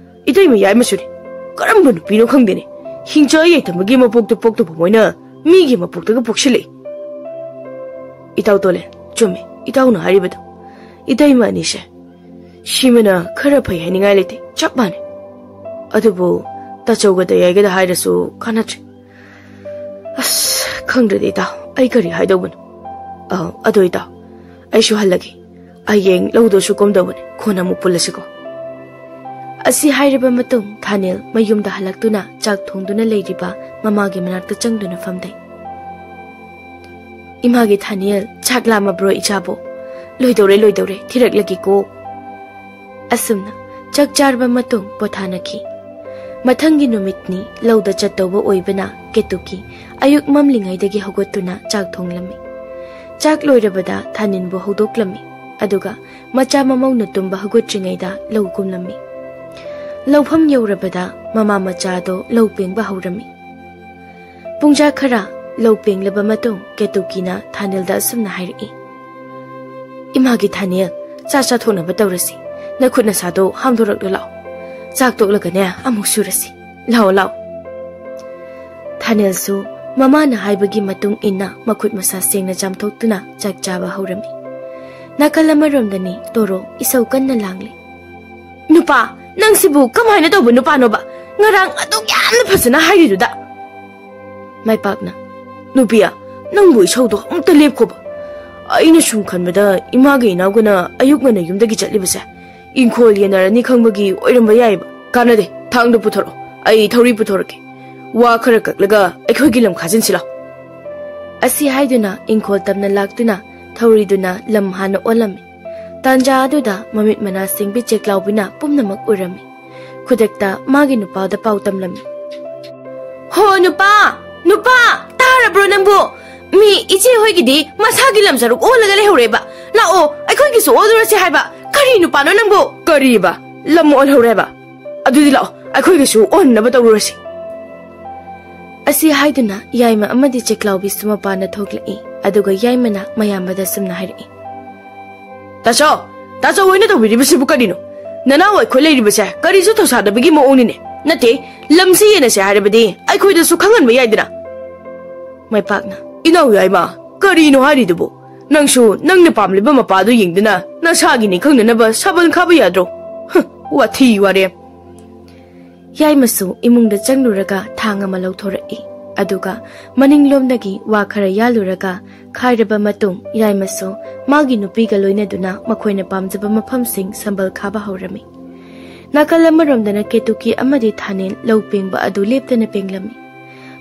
ꯏꯇꯩꯃ ꯌꯥꯏꯃꯁꯨꯅꯦ, ꯀꯔꯝꯕ ꯅꯨꯄꯤꯅꯣ ꯈꯪꯗꯦꯅꯦ, ꯍꯤꯡꯆꯥ ꯌꯥꯏꯊꯕꯒꯤ ꯃꯄꯣꯛꯇ ꯄꯣꯛꯇꯕ ꯃꯣꯏꯅ ꯃꯤꯒꯤ ꯃꯄꯣꯛꯇꯒ ꯄꯣꯛꯁꯤꯜꯂꯛꯏ꯫ ꯏꯇꯥꯎ ꯇꯣꯂꯦꯟ, ꯆꯨꯝꯃꯤ ꯏꯇꯥꯎꯅ ꯍꯥꯏꯔꯤꯕꯗꯣ꯫ ꯏꯇꯩꯃ ꯑꯅꯤꯁꯦ ꯁꯤꯃꯅ ꯈꯔ ꯐꯩ ꯍꯥꯏꯅꯤꯡꯉꯥꯏ ꯂꯩꯇꯦ, ꯆꯞ ꯃꯥꯟꯅꯩ꯫ ꯑꯗꯨꯕꯨ ꯇꯥꯆꯧꯒ ꯇꯌꯥꯏꯒꯗ ꯍꯥꯏꯔꯁꯨ ꯀꯥꯟꯅꯗ꯭ꯔꯦ꯫ ꯑꯁ, ꯈꯪꯗ꯭ꯔꯦꯗ ꯏꯇꯥꯎ, ꯑꯩ ꯀꯔꯤ ꯍꯥꯏꯗꯧꯕꯅꯣ꯫ ꯑ, ꯑꯗꯣ ꯏꯇꯥꯎ, ꯑꯩꯁꯨ ꯍꯜꯂꯒꯦ꯫ ꯍꯌꯦꯡ ꯂꯧꯗꯨꯁꯨ ꯀꯨꯝꯗꯧꯕꯅꯤ, ꯀꯣꯟꯅ ꯑꯃꯨꯛ ꯄꯨꯜꯂꯁꯤꯀꯣ꯫ ꯑꯁꯤ ꯍꯥꯏꯔꯕ ꯃꯇꯨꯡ ꯊꯥꯅꯦꯜ ꯃꯌꯨꯝꯗ ꯍꯜꯂꯛꯇꯨꯅ ꯆꯥꯛ ꯊꯣꯡꯗꯨꯅ ꯂꯩꯔꯤꯕ ꯃꯃꯥꯒꯤ ꯃꯅꯥꯛꯇ ꯆꯪꯗꯨꯅ ꯐꯝꯗꯩ꯫ "ꯏꯃꯥꯒꯤ ꯊꯥꯅꯦꯜ, ꯆꯥꯛ ꯂꯥꯝꯃꯕ꯭ꯔꯣ ꯏꯆꯥꯕꯣ? ꯂꯣꯏꯗꯧꯔꯦ, ꯂꯣꯏꯗꯧꯔꯦ, ꯊꯤꯔꯛꯂꯒꯦꯀꯣ꯫" ꯑꯁꯨꯝꯅ ꯆꯥꯛ ꯆꯥꯔꯕ ꯃꯇꯨꯡ ꯄꯣꯊꯥꯅꯈꯤ꯫ ꯃꯊꯪꯒꯤ ꯅꯨꯃꯤꯠꯅꯤ ꯂꯧꯗ ꯆꯠꯇꯧꯕ ꯑꯣꯏꯕꯅ ꯀꯦꯇꯨꯀꯤ ꯑꯌꯨꯛ ꯃꯝꯂꯤꯉꯩꯗꯒꯤ ꯍꯧꯒꯠꯇꯨꯅ ꯆꯥꯛ ꯊꯣꯡꯂꯝꯃꯤ꯫ ꯆꯥꯛ ꯂꯣꯏꯔꯕꯗ ꯊꯥꯅꯤꯟꯕꯨ ꯍꯧꯗꯣꯛꯂꯝꯃꯤ꯫ ꯑꯗꯨꯒ ꯃꯆꯥ ꯃꯃꯧꯅ ꯇꯨꯝꯕ ꯍꯧꯒꯠꯇ꯭ꯔꯤꯉꯩꯗ ꯂꯧ ꯀꯨꯝꯂꯝꯃꯤ꯫ ꯂꯧꯐꯝ ꯌꯧꯔꯕꯗ ꯃꯃꯥ ꯃꯆꯥꯗꯣ ꯂꯧ ꯄꯦꯡꯕ ꯍꯧꯔꯝꯃꯤ꯫ ꯄꯨꯡꯖꯥ ꯈꯔ ꯂꯧ ꯄꯦꯡꯂꯕ ꯃꯇꯨꯡ ꯀꯦꯇꯨꯀꯤꯅ ꯊꯥꯅꯦꯜꯗ ꯑꯁꯨꯝꯅ ꯍꯥꯏꯔꯛꯏ, "ꯏꯃꯥꯒꯤ ꯊꯥꯅꯦꯜ, ꯆꯥ ꯆꯥꯊꯣꯛꯅꯕ ꯇꯧꯔꯁꯤ꯫ ꯅꯈꯨꯠ ꯅꯁꯥꯗꯣ ꯍꯥꯝꯗꯣꯔꯛꯂꯣ ꯂꯥꯛꯑꯣ꯫ ꯆꯥꯛ ꯇꯣꯛꯂꯒꯅꯦ ꯑꯃꯨꯛ ꯁꯨꯔꯁꯤ꯫ ꯂꯥꯛꯑꯣ, ꯂꯥꯛꯑꯣ꯫" ꯊꯥꯅꯦꯜꯁꯨ ꯃꯃꯥꯅ ꯍꯥꯏꯕꯒꯤ ꯃꯇꯨꯡ ꯏꯟꯅ ꯃꯈꯨꯠ ꯃꯁꯥ ꯁꯦꯡꯅ ꯆꯥꯝꯊꯣꯛꯇꯨꯅ ꯆꯥꯛ ꯆꯥꯕ ꯍꯧꯔꯝꯃꯤ꯫ ꯅꯥꯀꯜ ꯑꯃꯔꯣꯝꯗꯅꯤ ꯇꯣꯔꯣ ꯏꯁꯧ ꯀꯟꯅ ꯂꯥꯡꯂꯤ꯫ "ꯅꯨꯄꯥ, ꯅꯪꯁꯤꯕꯨ ꯀꯃꯥꯏꯅ ꯇꯧꯕ ꯅꯨꯄꯥꯅꯣꯕ? ꯉꯔꯥꯡ ꯑꯗꯨꯛ ꯌꯥꯝꯅ ꯐꯖꯅ ꯍꯥꯏꯔꯤꯗꯨꯗ?" ꯃꯥꯏꯄꯥꯛꯅ, "ꯅꯨꯄꯤꯌꯥ, ꯅꯪꯕꯨ ꯏꯁꯧꯗꯣ ꯑꯃꯨꯛꯇ ꯂꯦꯞꯈꯣꯕ꯫ ꯑꯩꯅ ꯁꯨꯝ ꯈꯟꯕꯗ ꯏꯃꯥꯒ ꯏꯅꯥꯎꯒꯅ ꯑꯌꯨꯛ ꯉꯟꯅ ꯌꯨꯝꯗꯒꯤ ꯆꯠꯂꯤꯕꯁꯦ ꯏꯪꯈꯣꯜ ꯌꯦꯟꯅꯔꯅꯤ ꯈꯪꯕꯒꯤ ꯑꯣꯏꯔꯝꯕ ꯌꯥꯏꯌꯦꯕ꯫ ꯀꯥꯟꯅꯗꯦ, ꯊꯥꯡꯗꯣ ꯄꯨꯊꯣꯔꯛꯑꯣ, ꯑꯩ ꯊꯧꯔꯤ ꯄꯨꯊꯣꯔꯛꯀꯦ꯫ ꯋꯥ ꯈꯔ ꯀꯛꯂꯒ ꯑꯩꯈꯣꯏꯒꯤ ꯂꯝ ꯈꯥꯖꯤꯟꯁꯤ ꯂꯥꯎ꯫" ꯑꯁꯤ ꯍꯥꯏꯗꯨꯅ ꯏꯪꯈꯣꯜ ꯇꯝꯅ ꯂꯥꯛꯇꯨꯅ ꯊꯧꯔꯤꯗꯨꯅ ꯂꯝ ꯍꯥꯟꯅ ꯑꯣꯜꯂꯝꯃꯤ꯫ ꯇꯥꯟꯖꯥ ꯑꯗꯨꯗ ꯃꯃꯤꯠ ꯃꯅꯥ ꯁꯤꯡꯕꯤ ꯆꯦꯛꯂꯥꯎꯕꯤꯅ ꯄꯨꯝꯅꯃꯛ ꯎꯔꯝꯃꯤ꯫ ꯈꯨꯗꯛꯇ ꯃꯥꯒꯤ ꯅꯨꯄꯥꯗ ꯄꯥꯎ ꯇꯝꯂꯝꯃꯤ꯫ "ꯍꯣ ꯅꯨꯄꯥ! ꯅꯨꯄꯥ! ꯇꯥꯔꯕ꯭ꯔꯣ ꯅꯪꯕꯨ? ꯃꯤ ꯏꯆꯦ ꯍꯣꯏꯒꯤꯗꯤ ꯃꯁꯥꯒꯤ ꯂꯝ ꯁꯔꯨꯛ ꯑꯣꯜꯂꯒ ꯂꯩꯍꯧꯔꯦꯕ꯫ ꯂꯥꯛꯑꯣ, ꯑꯩꯈꯣꯏꯒꯤꯁꯨ ꯑꯣꯜꯂꯨꯔꯁꯤ ꯍꯥꯏꯕ꯫ ꯀꯔꯤ ꯅꯨꯄꯥꯅꯣ ꯅꯪꯕꯨ?" "ꯀꯔꯤꯕ? ꯂꯝ ꯑꯣꯜꯍꯧꯔꯦꯕ? ꯑꯗꯨꯗꯤ ꯂꯥꯛꯑꯣ, ꯑꯩꯈꯣꯏꯒꯤꯁꯨ ꯑꯣꯟꯅꯕ ꯇꯧꯔꯨꯔꯁꯤ꯫" ꯑꯁꯤ ꯍꯥꯏꯗꯨꯅ ꯌꯥꯏꯃ ꯑꯃꯗꯤ ꯆꯦꯛꯂꯥꯎꯕꯤꯁꯨ ꯃꯄꯥꯟꯗ ꯊꯣꯛꯂꯛꯏ꯫ ꯑꯗꯨꯒ ꯌꯥꯏꯃꯅ ꯃꯌꯥꯝꯕꯗ ꯁꯨꯝꯅ ꯍꯥꯏꯔꯛꯏ, "ꯇꯥꯆꯧ, ꯇꯥꯆꯧ ꯍꯣꯏꯅ ꯇꯧꯕꯤꯔꯤꯕꯁꯤꯕꯨ ꯀꯔꯤꯅꯣ? ꯅꯅꯥꯎ ꯑꯩꯈꯣꯏ ꯂꯩꯔꯤꯕꯁꯦ ꯀꯔꯤꯁꯨ ꯊꯧꯁꯥꯗꯕꯒꯤ ꯃꯑꯣꯡꯅꯤꯅꯦ꯫ ꯅꯠꯇꯦ, ꯂꯝꯁꯤ ꯌꯦꯟꯅꯁꯦ ꯍꯥꯏꯔꯕꯗꯤ ꯑꯩꯈꯣꯏꯗꯁꯨ ꯈꯪꯍꯟꯕ ꯌꯥꯏꯗꯅ?" ꯃꯥꯏꯄꯥꯛꯅ, "ꯏꯅꯥꯎ ꯌꯥꯏꯃ, ꯀꯔꯤꯅꯣ ꯍꯥꯏꯔꯤꯗꯨꯕꯨ? ꯅꯪꯁꯨ ꯅꯪꯅ ꯄꯥꯝꯂꯤꯕ ꯃꯄꯥꯗꯨ ꯌꯦꯡꯗꯨꯅ ꯅꯁꯥꯒꯤ ꯅꯤꯡꯈꯪꯅꯅꯕ ꯁꯥꯕꯜ ꯈꯥꯕ ꯌꯥꯗ꯭ꯔꯣ? ꯍ, ꯋꯥꯊꯤ ꯋꯥꯔꯦꯝ!" ꯌꯥꯏꯃꯁꯨ ꯏꯃꯨꯡꯗ ꯆꯪꯂꯨꯔꯒ ꯊꯥꯡ ꯑꯃ ꯂꯧꯊꯣꯔꯛꯏ꯫ ꯑꯗꯨꯒ ꯃꯅꯤꯡꯂꯣꯝꯗꯒꯤ ꯋꯥ ꯈꯔ ꯌꯥꯜꯂꯨꯔꯒ ꯈꯥꯏꯔꯕ ꯃꯇꯨꯡ, ꯌꯥꯏꯃꯁꯨ ꯃꯥꯒꯤ ꯅꯨꯄꯤꯒ ꯂꯣꯏꯅꯗꯨꯅ ꯃꯈꯣꯏꯅ ꯄꯥꯝꯖꯕ ꯃꯐꯝꯁꯤꯡ ꯁꯝꯕꯜ ꯈꯥꯕ ꯍꯧꯔꯝꯃꯤ꯫ ꯅꯥꯀꯜ ꯑꯃꯔꯣꯝꯗꯅ ꯀꯦꯇꯨꯀꯤ ꯑꯃꯗꯤ ꯊꯥꯅꯦꯜ ꯂꯧ ꯄꯦꯡꯕ ꯑꯗꯨ ꯂꯦꯞꯇꯅ ꯄꯦꯡꯂꯝꯃꯤ꯫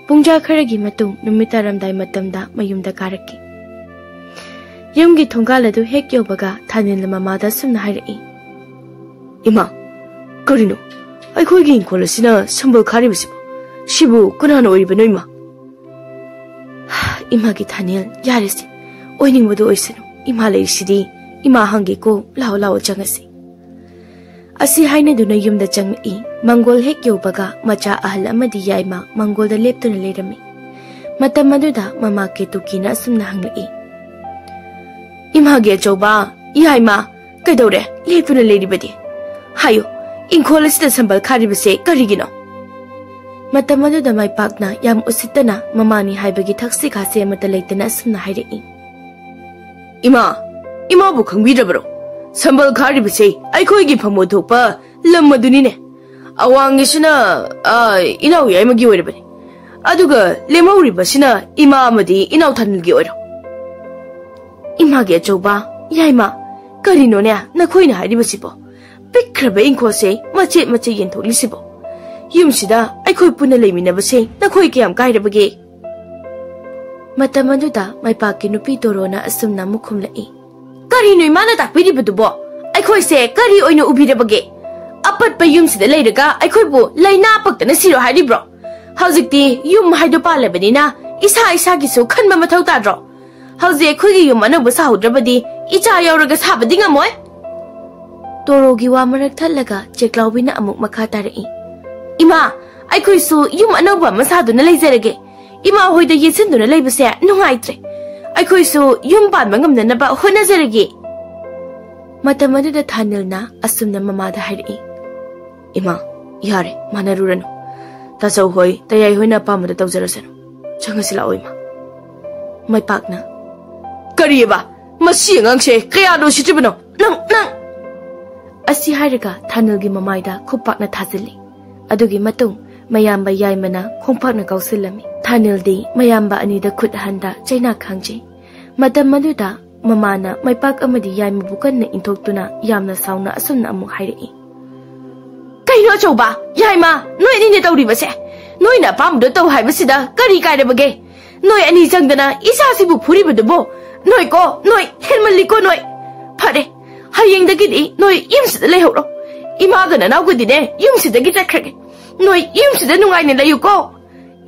ꯄꯨꯡꯖꯥ ꯈꯔꯒꯤ ꯃꯇꯨꯡ ꯅꯨꯃꯤꯠ ꯇꯥꯔꯝꯗꯥꯏ ꯃꯇꯝꯗ ꯃꯌꯨꯝꯗ ꯀꯥꯔꯛꯈꯤ꯫ ꯌꯨꯝꯒꯤ ꯊꯣꯡꯒꯥꯜ ꯑꯗꯨ ꯍꯦꯛ ꯌꯧꯕꯒ ꯊꯥꯅꯦꯜꯅ ꯃꯃꯥꯗ ꯑꯁꯨꯝꯅ ꯍꯥꯏꯔꯛꯏ, "ꯏꯃꯥ, ꯀꯔꯤꯅꯣ? ꯑꯩꯈꯣꯏꯒꯤ ꯏꯪꯈꯣꯜ ꯑꯁꯤꯅ ꯁꯝꯕꯜ ꯈꯥꯔꯤꯕꯁꯤꯕꯨ? ꯁꯤꯕꯨ ꯀꯅꯥꯅ ꯑꯣꯏꯔꯤꯕꯅꯣ, ꯏꯃꯥ?" "ꯏꯃꯥꯒꯤ ꯊꯥꯅꯦꯜ, ꯌꯥꯔꯦꯁꯦ, ꯑꯣꯏꯅꯤꯡꯕꯗꯨ ꯑꯣꯏꯁꯅꯨ꯫ ꯏꯃꯥ ꯂꯩꯔꯤꯁꯤꯗꯤ, ꯏꯃꯥ ꯍꯪꯒꯦꯀꯣ, ꯂꯥꯛꯑꯣ, ꯂꯥꯛꯑꯣ, ꯆꯪꯉꯁꯤ꯫" ꯑꯁꯤ ꯍꯥꯏꯅꯗꯨꯅ ꯌꯨꯝꯗ ꯆꯪꯂꯛꯏ꯫ ꯃꯪꯒꯣꯜ ꯍꯦꯛ ꯌꯧꯕꯒ ꯃꯆꯥ ꯑꯍꯜ ꯑꯃꯗꯤ ꯌꯥꯏꯃ ꯃꯪꯒꯣꯜꯗ ꯂꯦꯞꯇꯨꯅ ꯂꯩꯔꯝꯃꯤ꯫ ꯃꯇꯝ ꯑꯗꯨꯗ ꯃꯃꯥ ꯀꯦꯇꯨꯀꯤꯅ ꯑꯁꯨꯝꯅ ꯍꯪꯂꯛꯏ, "ꯏꯃꯥꯒꯤ ꯑꯆꯧꯕ, ꯌꯥꯏꯃ, ꯀꯩꯗꯧꯔꯦ ꯂꯦꯞꯇꯨꯅ ꯂꯩꯔꯤꯕꯗꯤ? ꯍꯥꯏꯌꯨ, ꯏꯪꯈꯣꯜ ꯑꯁꯤꯗ ꯁꯝꯕꯜ ꯈꯥꯔꯤꯕꯁꯦ ꯀꯔꯤꯒꯤꯅꯣ?" ꯃꯇꯝ ꯑꯗꯨꯗ ꯃꯥꯏꯄꯥꯛꯅ ꯌꯥꯝ ꯎꯁꯤꯠꯇꯅ ꯃꯃꯥꯅꯤ ꯍꯥꯏꯕꯒꯤ ꯊꯛꯁꯤ ꯈꯥꯁꯤ ꯑꯃꯠꯇ ꯂꯩꯇꯅ ꯑꯁꯨꯝꯅ ꯍꯥꯏꯔꯛꯏ, "ꯏꯃꯥ, ꯏꯃꯥꯕꯨ ꯈꯪꯕꯤꯗ꯭ꯔꯕꯔꯣ? ꯁꯝꯕꯜ ꯈꯥꯔꯤꯕꯁꯦ ꯑꯩꯈꯣꯏꯒꯤ ꯐꯝꯐꯝ ꯊꯣꯛꯄ ꯂꯝ ꯑꯗꯨꯅꯤꯅꯦ꯫ ꯑꯋꯥꯡꯒꯤꯁꯤꯅ, ꯑ, ꯏꯅꯥꯎ ꯌꯥꯏꯃꯒꯤ ꯑꯣꯏꯔꯕꯅꯤ, ꯑꯗꯨꯒ ꯂꯦꯝꯍꯧꯔꯤꯕꯁꯤꯅ ꯏꯃꯥ ꯑꯃꯗꯤ ꯏꯅꯥꯎ ꯊꯥꯅꯤꯜꯒꯤ ꯑꯣꯏꯔꯣ꯫" "ꯏꯃꯥꯒꯤ ꯑꯆꯧꯕ, ꯌꯥꯏꯃ, ꯀꯔꯤꯅꯣꯅꯦ ꯅꯈꯣꯏꯅ ꯍꯥꯏꯔꯤꯕꯁꯤꯕꯣ? ꯄꯤꯛꯈ꯭ꯔꯕ ꯏꯪꯈꯣꯜꯁꯦ ꯃꯆꯦꯠ ꯃꯆꯦꯠ ꯌꯦꯟꯊꯣꯛꯂꯤꯁꯤꯕꯣ? ꯌꯨꯝꯁꯤꯗ ꯑꯩꯈꯣꯏ ꯄꯨꯟꯅ ꯂꯩꯃꯤꯟꯅꯕꯁꯦ ꯅꯈꯣꯏ ꯀꯌꯥꯝ ꯀꯥꯏꯔꯕꯒꯦ?" ꯃꯇꯝ ꯑꯗꯨꯗ ꯃꯥꯏꯄꯥꯛꯀꯤ ꯅꯨꯄꯤ ꯇꯣꯔꯣꯅ ꯑꯁꯨꯝꯅ ꯑꯃꯨꯛ ꯈꯨꯝꯂꯛꯏ, "ꯀꯔꯤꯅꯣ ꯏꯃꯥꯅ ꯇꯥꯛꯄꯤꯔꯤꯕꯗꯨꯕꯣ? ꯑꯩꯈꯣꯏꯁꯦ ꯀꯔꯤ ꯑꯣꯏꯅ ꯎꯕꯤꯔꯕꯒꯦ? ꯑꯄꯠꯄ ꯌꯨꯝꯁꯤꯗ ꯂꯩꯔꯒ ꯑꯩꯈꯣꯏꯕꯨ ꯂꯥꯏꯅꯥ ꯄꯛꯇꯅ ꯁꯤꯔꯣ ꯍꯥꯏꯔꯤꯕ꯭ꯔꯣ? ꯍꯧꯖꯤꯛꯇꯤ ꯌꯨꯝ ꯍꯥꯏꯗꯣ ꯄꯥꯜꯂꯕꯅꯤꯅ ꯏꯁꯥ ꯏꯁꯥꯒꯤꯁꯨ ꯈꯟꯕ ꯃꯊꯧ ꯇꯥꯗ꯭ꯔꯣ? ꯍꯧꯖꯤꯛ ꯑꯩꯈꯣꯏꯒꯤ ꯌꯨꯝ ꯑꯅꯧꯕ ꯁꯥꯍꯧꯗ꯭ꯔꯕꯗꯤ ꯏꯆꯥ ꯌꯥꯎꯔꯒ ꯁꯥꯕꯗꯤ ꯉꯝꯃꯣꯏ꯫" ꯇꯣꯔꯣꯒꯤ ꯋꯥ ꯃꯔꯛ ꯊꯠꯂꯒ ꯆꯦꯛꯂꯥꯎꯕꯤꯅ ꯑꯃꯨꯛ ꯃꯈꯥ ꯇꯥꯔꯛꯏ, "ꯏꯃꯥ, ꯑꯩꯈꯣꯏꯁꯨ ꯌꯨꯝ ꯑꯅꯧꯕ ꯑꯃ ꯁꯥꯗꯨꯅ ꯂꯩꯖꯔꯒꯦ꯫ ꯏꯃꯥ ꯍꯣꯏꯗ ꯌꯦꯠꯁꯤꯟꯗꯨꯅ ꯂꯩꯕꯁꯦ ꯅꯨꯡꯉꯥꯏꯇ꯭ꯔꯦ꯫ ꯑꯩꯈꯣꯏꯁꯨ ꯌꯨꯝ ꯄꯥꯟꯕ ꯉꯝꯅꯅꯕ ꯍꯣꯠꯅꯖꯔꯒꯦ꯫" ꯃꯇꯝ ꯑꯗꯨꯗ ꯊꯥꯅꯤꯜꯅ ꯑꯁꯨꯝꯅ ꯃꯃꯥꯗ ꯍꯥꯏꯔꯛꯏ, "ꯏꯃꯥ, ꯌꯥꯔꯦ, ꯃꯥꯟꯅꯔꯨꯔꯅꯨ꯫ ꯇꯥꯆꯧ ꯍꯣꯏ, ꯇꯌꯥꯏ ꯍꯣꯏꯅ ꯑꯄꯥꯝꯕꯗ ꯇꯧꯖꯔꯁꯅꯨ꯫ ꯆꯪꯉꯁꯤ ꯂꯥꯛꯑꯣ, ꯏꯃꯥ꯫" ꯃꯥꯏꯄꯥꯛꯅ, "ꯀꯔꯤꯑꯕ? ꯃꯁꯤ ꯑꯉꯥꯡꯁꯦ ꯀꯌꯥꯗ ꯎꯁꯤꯠꯇ꯭ꯔꯤꯕꯅꯣ? ꯅꯪ, ꯅꯪ!" ꯑꯁꯤ ꯍꯥꯏꯔꯒ ꯊꯥꯅꯤꯜꯒꯤ ꯃꯃꯥꯏꯗ ꯈꯨꯄꯥꯛꯅ ꯊꯥꯖꯤꯜꯂꯤ꯫ ꯑꯗꯨꯒꯤ ꯃꯇꯨꯡ ꯃꯌꯥꯝꯕ ꯌꯥꯏꯃꯅ ꯈꯣꯡꯄꯥꯛꯅ ꯀꯥꯎꯁꯤꯜꯂꯝꯃꯤ꯫ ꯊꯥꯅꯤꯜꯗꯤ ꯃꯌꯥꯝꯕ ꯑꯅꯤꯗ ꯈꯨꯠ ꯍꯟꯗ ꯆꯩꯅꯥ ꯈꯥꯡꯖꯩ꯫ ꯃꯇꯝ ꯑꯗꯨꯗ ꯃꯃꯥꯅ ꯃꯥꯏꯄꯥꯛ ꯑꯃꯗꯤ ꯌꯥꯏꯃꯕꯨ ꯀꯟꯅ ꯏꯟꯊꯣꯛꯇꯨꯅ ꯌꯥꯝꯅ ꯁꯥꯎꯅ ꯑꯁꯨꯝꯅ ꯑꯃꯨꯛ ꯍꯥꯏꯔꯛꯏ, "ꯀꯩꯅꯣ ꯑꯆꯧꯕ, ꯌꯥꯏꯃ, ꯅꯣꯏ ꯑꯅꯤꯅ ꯇꯧꯔꯤꯕꯁꯦ? ꯅꯣꯏꯅ ꯑꯄꯥꯝꯕꯗꯣ ꯇꯧ ꯍꯥꯏꯕꯁꯤꯗ ꯀꯔꯤ ꯀꯥꯏꯔꯕꯒꯦ? ꯅꯣꯏ ꯑꯅꯤ ꯆꯪꯗꯅ ꯏꯆꯥꯁꯤꯕꯨ ꯐꯨꯔꯤꯕꯗꯨꯕꯣ? ꯅꯣꯏꯀꯣ, ꯅꯣꯏ ꯍꯦꯟꯃꯜꯂꯤꯀꯣ ꯅꯣꯏ꯫ ꯐꯔꯦ, ꯍꯌꯦꯡꯗꯒꯤꯗꯤ ꯅꯣꯏ ꯌꯨꯝꯁꯤꯗ ꯂꯩꯍꯧꯔꯣ꯫ ꯏꯃꯥꯒ ꯅꯅꯥꯎꯒꯗꯤꯅꯦ ꯌꯨꯝꯁꯤꯗꯒꯤ ꯆꯠꯈ꯭ꯔꯒꯦ꯫ ꯅꯣꯏ ꯌꯨꯝꯁꯤꯗ ꯅꯨꯡꯉꯥꯏꯅ ꯂꯩꯌꯨꯀꯣ꯫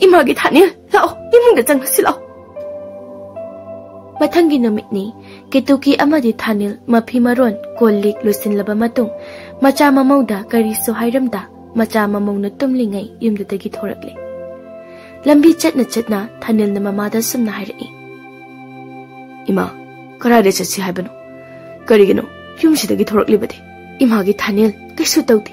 ꯏꯃꯥꯒꯤ ꯊꯥꯅꯤꯜ, ꯂꯥꯛꯑꯣ, ꯏꯃꯨꯡꯗ ꯆꯪꯉꯁꯤ ꯂꯥꯛꯑꯣ꯫" ꯃꯊꯪꯒꯤ ꯅꯨꯃꯤꯠꯅꯤ꯫ ꯀꯦꯇꯨꯀꯤ ꯑꯃꯗꯤ ꯊꯥꯅꯤꯜ ꯃꯐꯤ ꯃꯔꯣꯟ, ꯀꯣꯜ ꯂꯤꯛ ꯂꯣꯏꯁꯤꯜꯂꯕ ꯃꯇꯨꯡ, ꯃꯆꯥ ꯃꯃꯧꯗ ꯀꯔꯤꯁꯨ ꯍꯥꯏꯔꯝꯗ ꯃꯆꯥ ꯃꯃꯧꯅ ꯇꯨꯝꯂꯤꯉꯩ ꯌꯨꯝꯗꯨꯗꯒꯤ ꯊꯣꯔꯛꯂꯦ꯫ ꯂꯝꯕꯤ ꯆꯠꯅ ꯆꯠꯅ ꯊꯥꯅꯤꯜꯅ ꯃꯃꯥꯗ ꯁꯨꯝꯅ ꯍꯥꯏꯔꯛꯏ, "ꯏꯃꯥ, ꯀꯗꯥꯏꯗ ꯆꯠꯁꯤ ꯍꯥꯏꯕꯅꯣ? ꯀꯔꯤꯒꯤꯅꯣ ꯌꯨꯝꯁꯤꯗꯒꯤ ꯊꯣꯔꯛꯂꯤꯕꯗꯤ?" "ꯏꯃꯥꯒꯤ ꯊꯥꯅꯤꯜ, ꯀꯩꯁꯨ ꯇꯧꯗꯦ꯫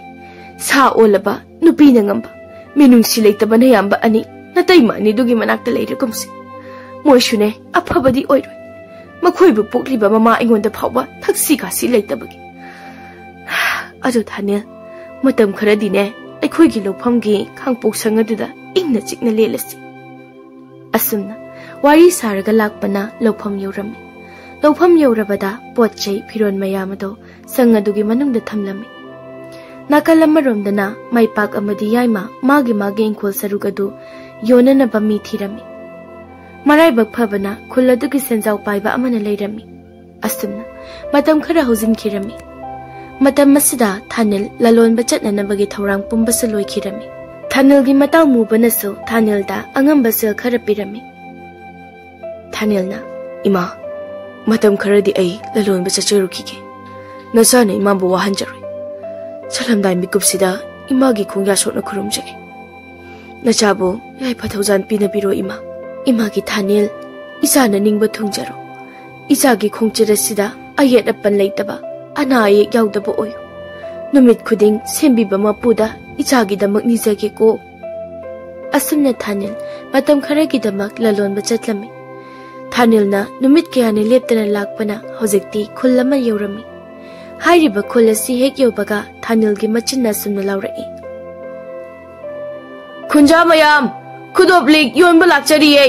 ꯁꯥ ꯑꯣꯜꯂꯕ, ꯅꯨꯄꯤꯅ ꯉꯝꯕ, ꯃꯤꯅꯨꯡꯁꯤ ꯂꯩꯇꯕ ꯅꯌꯥꯝꯕ ꯑꯅꯤ, ꯅꯇꯩꯃ ꯑꯅꯤꯗꯨꯒꯤ ꯃꯅꯥꯛꯇ ꯂꯩꯔꯒꯨꯝꯁꯤ꯫ ꯃꯣꯏꯁꯨꯅꯦ ꯑꯐꯕꯗꯤ ꯑꯣꯏꯔꯣꯏ꯫ ꯃꯈꯣꯏꯕꯨ ꯄꯣꯛꯂꯤꯕ ꯃꯃꯥ ꯑꯩꯉꯣꯟꯗ ꯐꯥꯎꯕ ꯊꯛꯁꯤ ꯈꯥꯁꯤ ꯂꯩꯇꯕꯒꯤ꯫ ꯑꯗꯨ ꯊꯥꯅꯤꯜ, ꯃꯇꯝ ꯈꯔꯗꯤꯅꯦ ꯑꯩꯈꯣꯏꯒꯤ ꯂꯧꯐꯝꯒꯤ ꯈꯥꯡꯄꯣꯛ ꯁꯪ ꯑꯗꯨꯗ ꯏꯪꯅ ꯆꯤꯛꯅ ꯂꯦꯜꯂꯁꯤ꯫" ꯑꯁꯨꯝꯅ ꯋꯥꯔꯤ ꯁꯥꯔꯒ ꯂꯥꯛꯄꯅ ꯂꯧꯐꯝ ꯌꯧꯔꯝꯃꯤ꯫ ꯂꯧꯐꯝ ꯌꯧꯔꯕꯗ ꯄꯣꯠ ꯆꯩ ꯐꯤꯔꯣꯜ ꯃꯌꯥꯝ ꯑꯗꯨ ꯁꯪ ꯑꯗꯨꯒꯤ ꯃꯅꯨꯡꯗ ꯊꯝꯂꯝꯃꯤ꯫ ꯅꯥꯀꯜ ꯑꯃꯔꯣꯝꯗꯅ ꯃꯥꯏꯄꯥꯛ ꯑꯃꯗꯤ ꯌꯥꯏꯃ ꯃꯥꯒꯤ ꯃꯥꯒꯤ ꯏꯪꯈꯣꯜ ꯁꯔꯨꯛ ꯑꯗꯨ ꯌꯣꯟꯅꯅꯕ ꯃꯤ ꯊꯤꯔꯝꯃꯤ꯫ ꯃꯔꯥꯏꯕꯛ ꯐꯕꯅ ꯈꯨꯜ ꯑꯗꯨꯒꯤ ꯁꯦꯟꯖꯥꯎ ꯄꯥꯏꯕ ꯑꯃꯅ ꯂꯩꯔꯝꯃꯤ꯫ ꯑꯁꯨꯝꯅ ꯃꯇꯝ ꯈꯔ ꯍꯧꯖꯤꯟꯈꯤꯔꯝꯃꯤ꯫ ꯃꯇꯝ ꯑꯁꯤꯗ ꯊꯥꯅꯤꯜ ꯂꯂꯣꯟꯕ ꯆꯠꯅꯅꯕꯒꯤ ꯊꯧꯔꯥꯡ ꯄꯨꯝꯕꯁꯨ ꯂꯣꯏꯈꯤꯔꯝꯃꯤ꯫ ꯊꯥꯅꯤꯜꯒꯤ ꯃꯇꯥꯎ ꯃꯨꯕꯅꯁꯨ ꯊꯥꯅꯤꯜꯗ ꯑꯉꯝꯕ ꯁꯦꯜ ꯈꯔ ꯄꯤꯔꯝꯃꯤ꯫ ꯊꯥꯅꯤꯜꯅ, "ꯏꯃꯥ, ꯃꯇꯝ ꯈꯔꯗꯤ ꯑꯩ ꯂꯂꯣꯟꯕ ꯆꯠꯆꯔꯨꯈꯤꯒꯦ꯫ ꯅꯆꯥꯅ ꯏꯃꯥꯕꯨ ꯋꯥꯍꯟꯖꯔꯣꯏ꯫ ꯆꯠꯂꯝꯗꯥꯏ ꯃꯤꯀꯨꯞꯁꯤꯗ ꯏꯃꯥꯒꯤ ꯈꯣꯡꯌꯥ ꯁꯣꯛꯅ ꯈꯨꯔꯨꯝꯖꯒꯦ꯫ ꯅꯆꯥꯕꯨ ꯌꯥꯏꯐ ꯊꯧꯖꯥꯟ ꯄꯤꯅꯕꯤꯔꯣ ꯏꯃꯥ꯫" "ꯏꯃꯥꯒꯤ ꯊꯥꯅꯤꯜ, ꯏꯆꯥꯅ ꯅꯤꯡꯕ ꯊꯨꯡꯖꯔꯣ꯫ ꯏꯆꯥꯒꯤ ꯈꯣꯡꯆꯠ ꯑꯁꯤꯗ ꯑꯌꯦꯠ ꯑꯄꯟ ꯂꯩꯇꯕ, ꯑꯅꯥ ꯑꯌꯦꯛ ꯌꯥꯎꯗꯕ ꯑꯣꯏꯌꯨ꯫ ꯅꯨꯃꯤꯠ ꯈꯨꯗꯤꯡ ꯁꯦꯝꯕꯤꯕ ꯃꯄꯨꯗ ꯏꯆꯥꯒꯤꯗꯃꯛ ꯅꯤꯖꯒꯦꯀꯣ꯫" ꯑꯁꯨꯝꯅ ꯊꯥꯅꯤꯜ ꯃꯇꯝ ꯈꯔꯒꯤꯗꯃꯛ ꯂꯂꯣꯟꯕ ꯆꯠꯂꯝꯃꯤ꯫ ꯊꯥꯅꯤꯜꯅ ꯅꯨꯃꯤꯠ ꯀꯌꯥꯅꯤ ꯂꯦꯞꯇꯅ ꯂꯥꯛꯄꯅ ꯍꯧꯖꯤꯛꯇꯤ ꯈꯨꯜ ꯑꯃ ꯌꯧꯔꯝꯃꯤ꯫ ꯍꯥꯏꯔꯤꯕ ꯈꯨꯜ ꯑꯁꯤ ꯍꯦꯛ ꯌꯧꯕꯒ ꯊꯥꯅꯤꯜꯒꯤ ꯃꯆꯤꯟꯅ ꯑꯁꯨꯝꯅ ꯂꯥꯎꯔꯛꯏ, "ꯈꯨꯟꯖꯥ ꯃꯌꯥꯝ, ꯈꯨꯗꯣꯞ ꯂꯤꯛ ꯌꯣꯟꯕ ꯂꯥꯛꯆꯔꯤꯌꯦ!"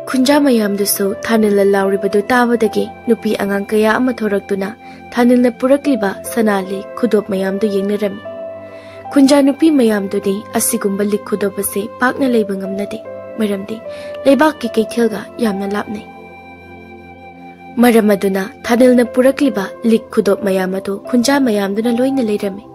ꯈꯨꯟꯖꯥ ꯃꯌꯥꯝꯗꯨꯁꯨ ꯊꯥꯅꯤꯜꯅ ꯂꯥꯎꯔꯤꯕꯗꯨ ꯇꯥꯕꯗꯒꯤ ꯅꯨꯄꯤ ꯑꯉꯥꯡ ꯀꯌꯥ ꯑꯃ ꯊꯣꯔꯛꯇꯨꯅ ꯊꯥꯅꯤꯜꯅ ꯄꯨꯔꯛꯂꯤꯕ ꯁꯅꯥ ꯂꯤꯛ ꯈꯨꯗꯣꯞ ꯃꯌꯥꯝꯗꯨ ꯌꯦꯡꯅꯔꯝꯃꯤ꯫ ꯈꯨꯟꯖꯥ ꯅꯨꯄꯤ ꯃꯌꯥꯝꯗꯨꯗꯤ ꯑꯁꯤꯒꯨꯝꯕ ꯂꯤꯛ ꯈꯨꯗꯣꯞ ꯑꯁꯤ ꯄꯥꯛꯅ ꯂꯩꯕ ꯉꯝꯅꯗꯦ, ꯃꯔꯝꯗꯤ ꯂꯩꯕꯥꯛꯀꯤ ꯀꯩꯊꯦꯜꯒ ꯌꯥꯝꯅ ꯂꯥꯞꯅꯩ꯫ ꯃꯔꯝ ꯑꯗꯨꯅ ꯊꯥꯅꯤꯜꯅ ꯄꯨꯔꯛꯂꯤꯕ ꯂꯤꯛ ꯈꯨꯗꯣꯞ ꯃꯌꯥꯝ ꯑꯗꯨ ꯈꯨꯟꯖꯥ ꯃꯌꯥꯝꯗꯨꯅ ꯂꯣꯏꯅ ꯂꯩꯔꯝꯃꯤ꯫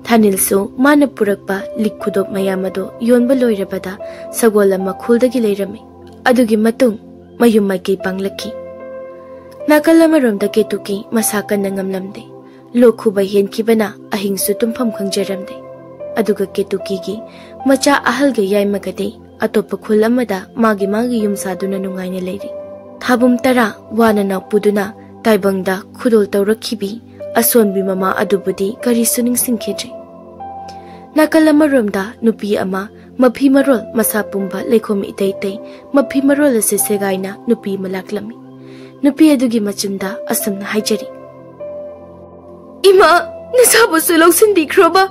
ꯊꯥꯅꯤꯜꯁꯨ ꯃꯥꯅ ꯄꯨꯔꯛꯄ ꯂꯤꯛ ꯈꯨꯗꯣꯞ ꯃꯌꯥꯝ ꯑꯗꯨ ꯌꯣꯟꯕ ꯂꯣꯏꯔꯕꯗ ꯁꯒꯣꯜ ꯑꯃ ꯈꯨꯜꯗꯒꯤ ꯂꯩꯔꯝꯃꯤ꯫ ꯑꯗꯨꯒꯤ ꯃꯇꯨꯡ ꯃꯌꯨꯝ ꯃꯥꯏꯀꯩ ꯄꯥꯡꯂꯛꯈꯤ꯫ ꯅꯥꯀꯜ ꯑꯃꯔꯣꯝꯗ ꯀꯦꯇꯨꯀꯤ ꯃꯁꯥ ꯀꯟꯅ ꯉꯝꯂꯝꯗꯦ꯫ ꯂꯣꯛ ꯈꯨꯕ ꯍꯦꯟꯈꯤꯕꯅ ꯑꯍꯤꯡꯁꯨ ꯇꯨꯝꯐꯝ ꯈꯪꯖꯔꯝꯗꯦ꯫ ꯑꯗꯨꯒ ꯀꯦꯇꯨꯀꯤꯒꯤ ꯃꯆꯥ ꯑꯍꯜꯒ ꯌꯥꯏꯃꯒꯗꯤ ꯑꯇꯣꯞꯄ ꯈꯨꯜ ꯑꯃꯗ ꯃꯥꯒꯤ ꯃꯥꯒꯤ ꯌꯨꯝ ꯁꯥꯗꯨꯅ ꯅꯨꯡꯉꯥꯏꯅ ꯂꯩꯔꯤ꯫ ꯊꯥꯕꯨꯝ ꯇꯔꯥ ꯋꯥꯅ ꯅꯥꯎꯄꯨꯗꯨꯅ ꯇꯥꯏꯕꯪꯗ ꯈꯨꯗꯣꯜ ꯇꯧꯔꯛꯈꯤꯕꯤ ꯑꯁꯣꯟꯕꯤ ꯃꯃꯥ ꯑꯗꯨꯕꯨꯗꯤ ꯀꯔꯤꯁꯨ ꯅꯤꯡꯁꯤꯡꯈꯤꯗ꯭ꯔꯦ꯫ ꯅꯥꯀꯜ ꯑꯃꯔꯣꯝꯗ ꯅꯨꯄꯤ ꯑꯃ ꯃꯐꯤ ꯃꯔꯣꯜ ꯃꯁꯥ ꯄꯨꯝꯕ ꯂꯩꯈꯣꯝ ꯏꯇꯩ ꯇꯩ ꯃꯐꯤ ꯃꯔꯣꯜ ꯑꯁꯤ ꯁꯦꯒꯥꯏꯅ ꯅꯨꯄꯤ ꯑꯃ ꯂꯥꯛꯂꯝꯃꯤ꯫ ꯅꯨꯄꯤ ꯑꯗꯨꯒꯤ ꯃꯆꯤꯟꯗ ꯑꯁꯨꯝꯅ ꯍꯥꯏꯖꯔꯤ, "ꯏꯃꯥ, ꯅꯁꯥꯕꯨꯁꯨ ꯂꯧꯁꯤꯟꯕꯤꯈ꯭ꯔꯣꯕ꯫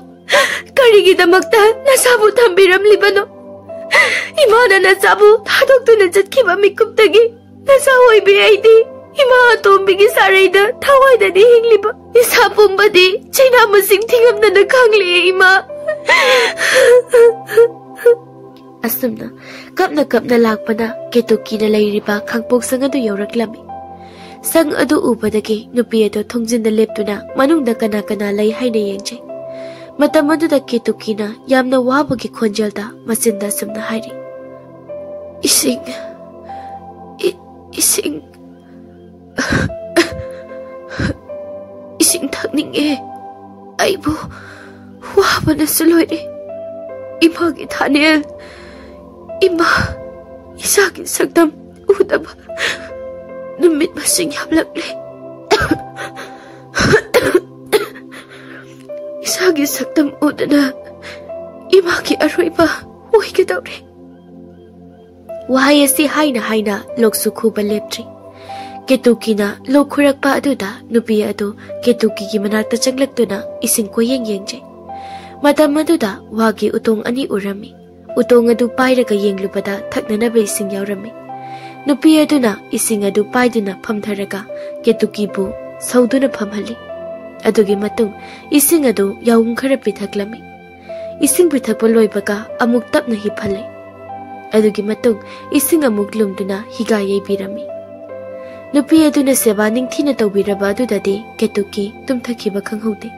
ꯀꯔꯤꯒꯤꯗꯃꯛꯇ ꯅꯁꯥꯕꯨ ꯊꯝꯕꯤꯔꯝꯂꯤꯕꯅꯣ? ꯏꯃꯥꯅ ꯅꯆꯥꯕꯨ ꯊꯥꯗꯣꯛꯇꯨꯅ ꯆꯠꯈꯤꯕ ꯃꯤꯀꯨꯞꯇꯒꯤ ꯅꯆꯥ ꯑꯣꯏꯕꯤ ꯑꯩꯗꯤ ꯏꯃꯥ ꯑꯇꯣꯝꯕꯤꯒꯤ ꯁꯥꯔꯩꯗ ꯊꯋꯥꯏꯗꯗꯤ ꯍꯤꯡꯂꯤꯕ ꯏꯁꯥ ꯄꯨꯝꯕꯗꯤ ꯆꯩꯅꯥ ꯃꯁꯤꯡ ꯊꯤꯉꯝꯗꯅ ꯈꯥꯡꯂꯛꯑꯦ, ꯏꯃꯥ꯫" ꯑꯁꯨꯝꯅ ꯀꯞꯅ ꯀꯞꯅ ꯂꯥꯛꯄꯅ ꯀꯦꯇꯨꯀꯤꯅ ꯂꯩꯔꯤꯕ ꯈꯥꯡꯄꯣꯛ ꯁꯪ ꯑꯗꯨ ꯌꯧꯔꯛꯂꯝꯃꯤ꯫ ꯁꯪ ꯑꯗꯨ ꯎꯕꯗꯒꯤ ꯅꯨꯄꯤ ꯑꯗꯨ ꯊꯣꯡꯖꯤꯟꯗ ꯂꯦꯞꯇꯨꯅ ꯃꯅꯨꯡꯗ ꯀꯅꯥ ꯀꯅꯥ ꯂꯩ ꯍꯥꯏꯅ ꯌꯦꯡꯖꯩ꯫ ꯃꯇꯝ ꯑꯗꯨꯗ ꯀꯦꯇꯨꯀꯤꯅ ꯌꯥꯝꯅ ꯋꯥꯕꯒꯤ ꯈꯣꯟꯖꯦꯜꯗ ꯃꯆꯤꯟꯗ ꯑꯁꯨꯝꯅ ꯍꯥꯏꯔꯤ, "ꯏꯁꯤꯡ, ꯏ-, ꯏꯁꯤꯡ, ꯏꯁꯤꯡ ꯊꯛꯅꯤꯡꯉꯦ꯫ ꯑꯩꯕꯨ ꯋꯥꯕꯅꯁꯨ ꯂꯣꯏꯔꯦ꯫ ꯏꯃꯥꯒꯤ ꯊꯥꯅꯦꯜ, ꯏꯃꯥ, ꯏꯆꯥꯒꯤ ꯁꯛꯇꯝ ꯎꯗꯕ ꯅꯨꯃꯤꯠ ꯃꯁꯤꯡ ꯌꯥꯝꯂꯛꯂꯦ꯫ ꯏꯆꯥꯒꯤ ꯁꯛꯇꯝ ꯎꯗꯅ ꯏꯃꯥꯒꯤ ꯑꯔꯣꯏꯕ ꯑꯣꯏꯒꯗꯧꯔꯦ꯫" ꯋꯥꯍꯩ ꯑꯁꯤ ꯍꯥꯏꯅ ꯍꯥꯏꯅ ꯂꯣꯛꯁꯨ ꯈꯨꯕ ꯂꯦꯞꯇ꯭ꯔꯤ꯫ ꯀꯦꯇꯨꯀꯤꯅ ꯂꯣꯛ ꯈꯨꯔꯛꯄ ꯑꯗꯨꯗ ꯅꯨꯄꯤ ꯑꯗꯨ ꯀꯦꯇꯨꯀꯤꯒꯤ ꯃꯅꯥꯛꯇ ꯆꯪꯂꯛꯇꯨꯅ ꯏꯁꯤꯡ ꯀꯣꯏꯌꯦꯡ ꯌꯦꯡꯖꯩ꯫ ꯃꯇꯝ ꯑꯗꯨꯗ ꯋꯥꯒꯤ ꯎꯇꯣꯡ ꯑꯅꯤ ꯎꯔꯝꯃꯤ꯫ ꯎꯇꯣꯡ ꯑꯗꯨ ꯄꯥꯏꯔꯒ ꯌꯦꯡꯂꯨꯕꯗ ꯊꯛꯅꯅꯕ ꯏꯁꯤꯡ ꯌꯥꯎꯔꯝꯃꯤ꯫ ꯅꯨꯄꯤ ꯑꯗꯨꯅ ꯏꯁꯤꯡ ꯑꯗꯨ ꯄꯥꯏꯗꯨꯅ ꯐꯝꯊꯔꯒ ꯀꯦꯇꯨꯀꯤꯕꯨ ꯁꯧꯗꯨꯅ ꯐꯝꯍꯜꯂꯤ꯫ ꯑꯗꯨꯒꯤ ꯃꯇꯨꯡ ꯏꯁꯤꯡ ꯑꯗꯨ ꯌꯥꯎꯝ ꯈꯔ ꯄꯤꯊꯛꯂꯝꯃꯤ꯫ ꯏꯁꯤꯡ ꯄꯤꯊꯛꯄ ꯂꯣꯏꯕꯒ ꯑꯃꯨꯛ ꯇꯞꯅ ꯍꯤꯞꯍꯜꯂꯤ꯫ ꯑꯗꯨꯒꯤ ꯃꯇꯨꯡ ꯏꯁꯤꯡ ꯑꯃꯨꯛ ꯂꯨꯝꯗꯨꯅ ꯍꯤꯒꯥ ꯌꯩꯕꯤꯔꯝꯃꯤ꯫ ꯅꯨꯄꯤ ꯑꯗꯨꯅ ꯁꯦꯕꯥ ꯅꯤꯡꯊꯤꯅ ꯇꯧꯕꯤꯔꯕ ꯑꯗꯨꯗꯗꯤ ꯀꯦꯇꯨꯀꯤ ꯇꯨꯝꯊꯈꯤꯕ ꯈꯪꯍꯧꯗꯦ꯫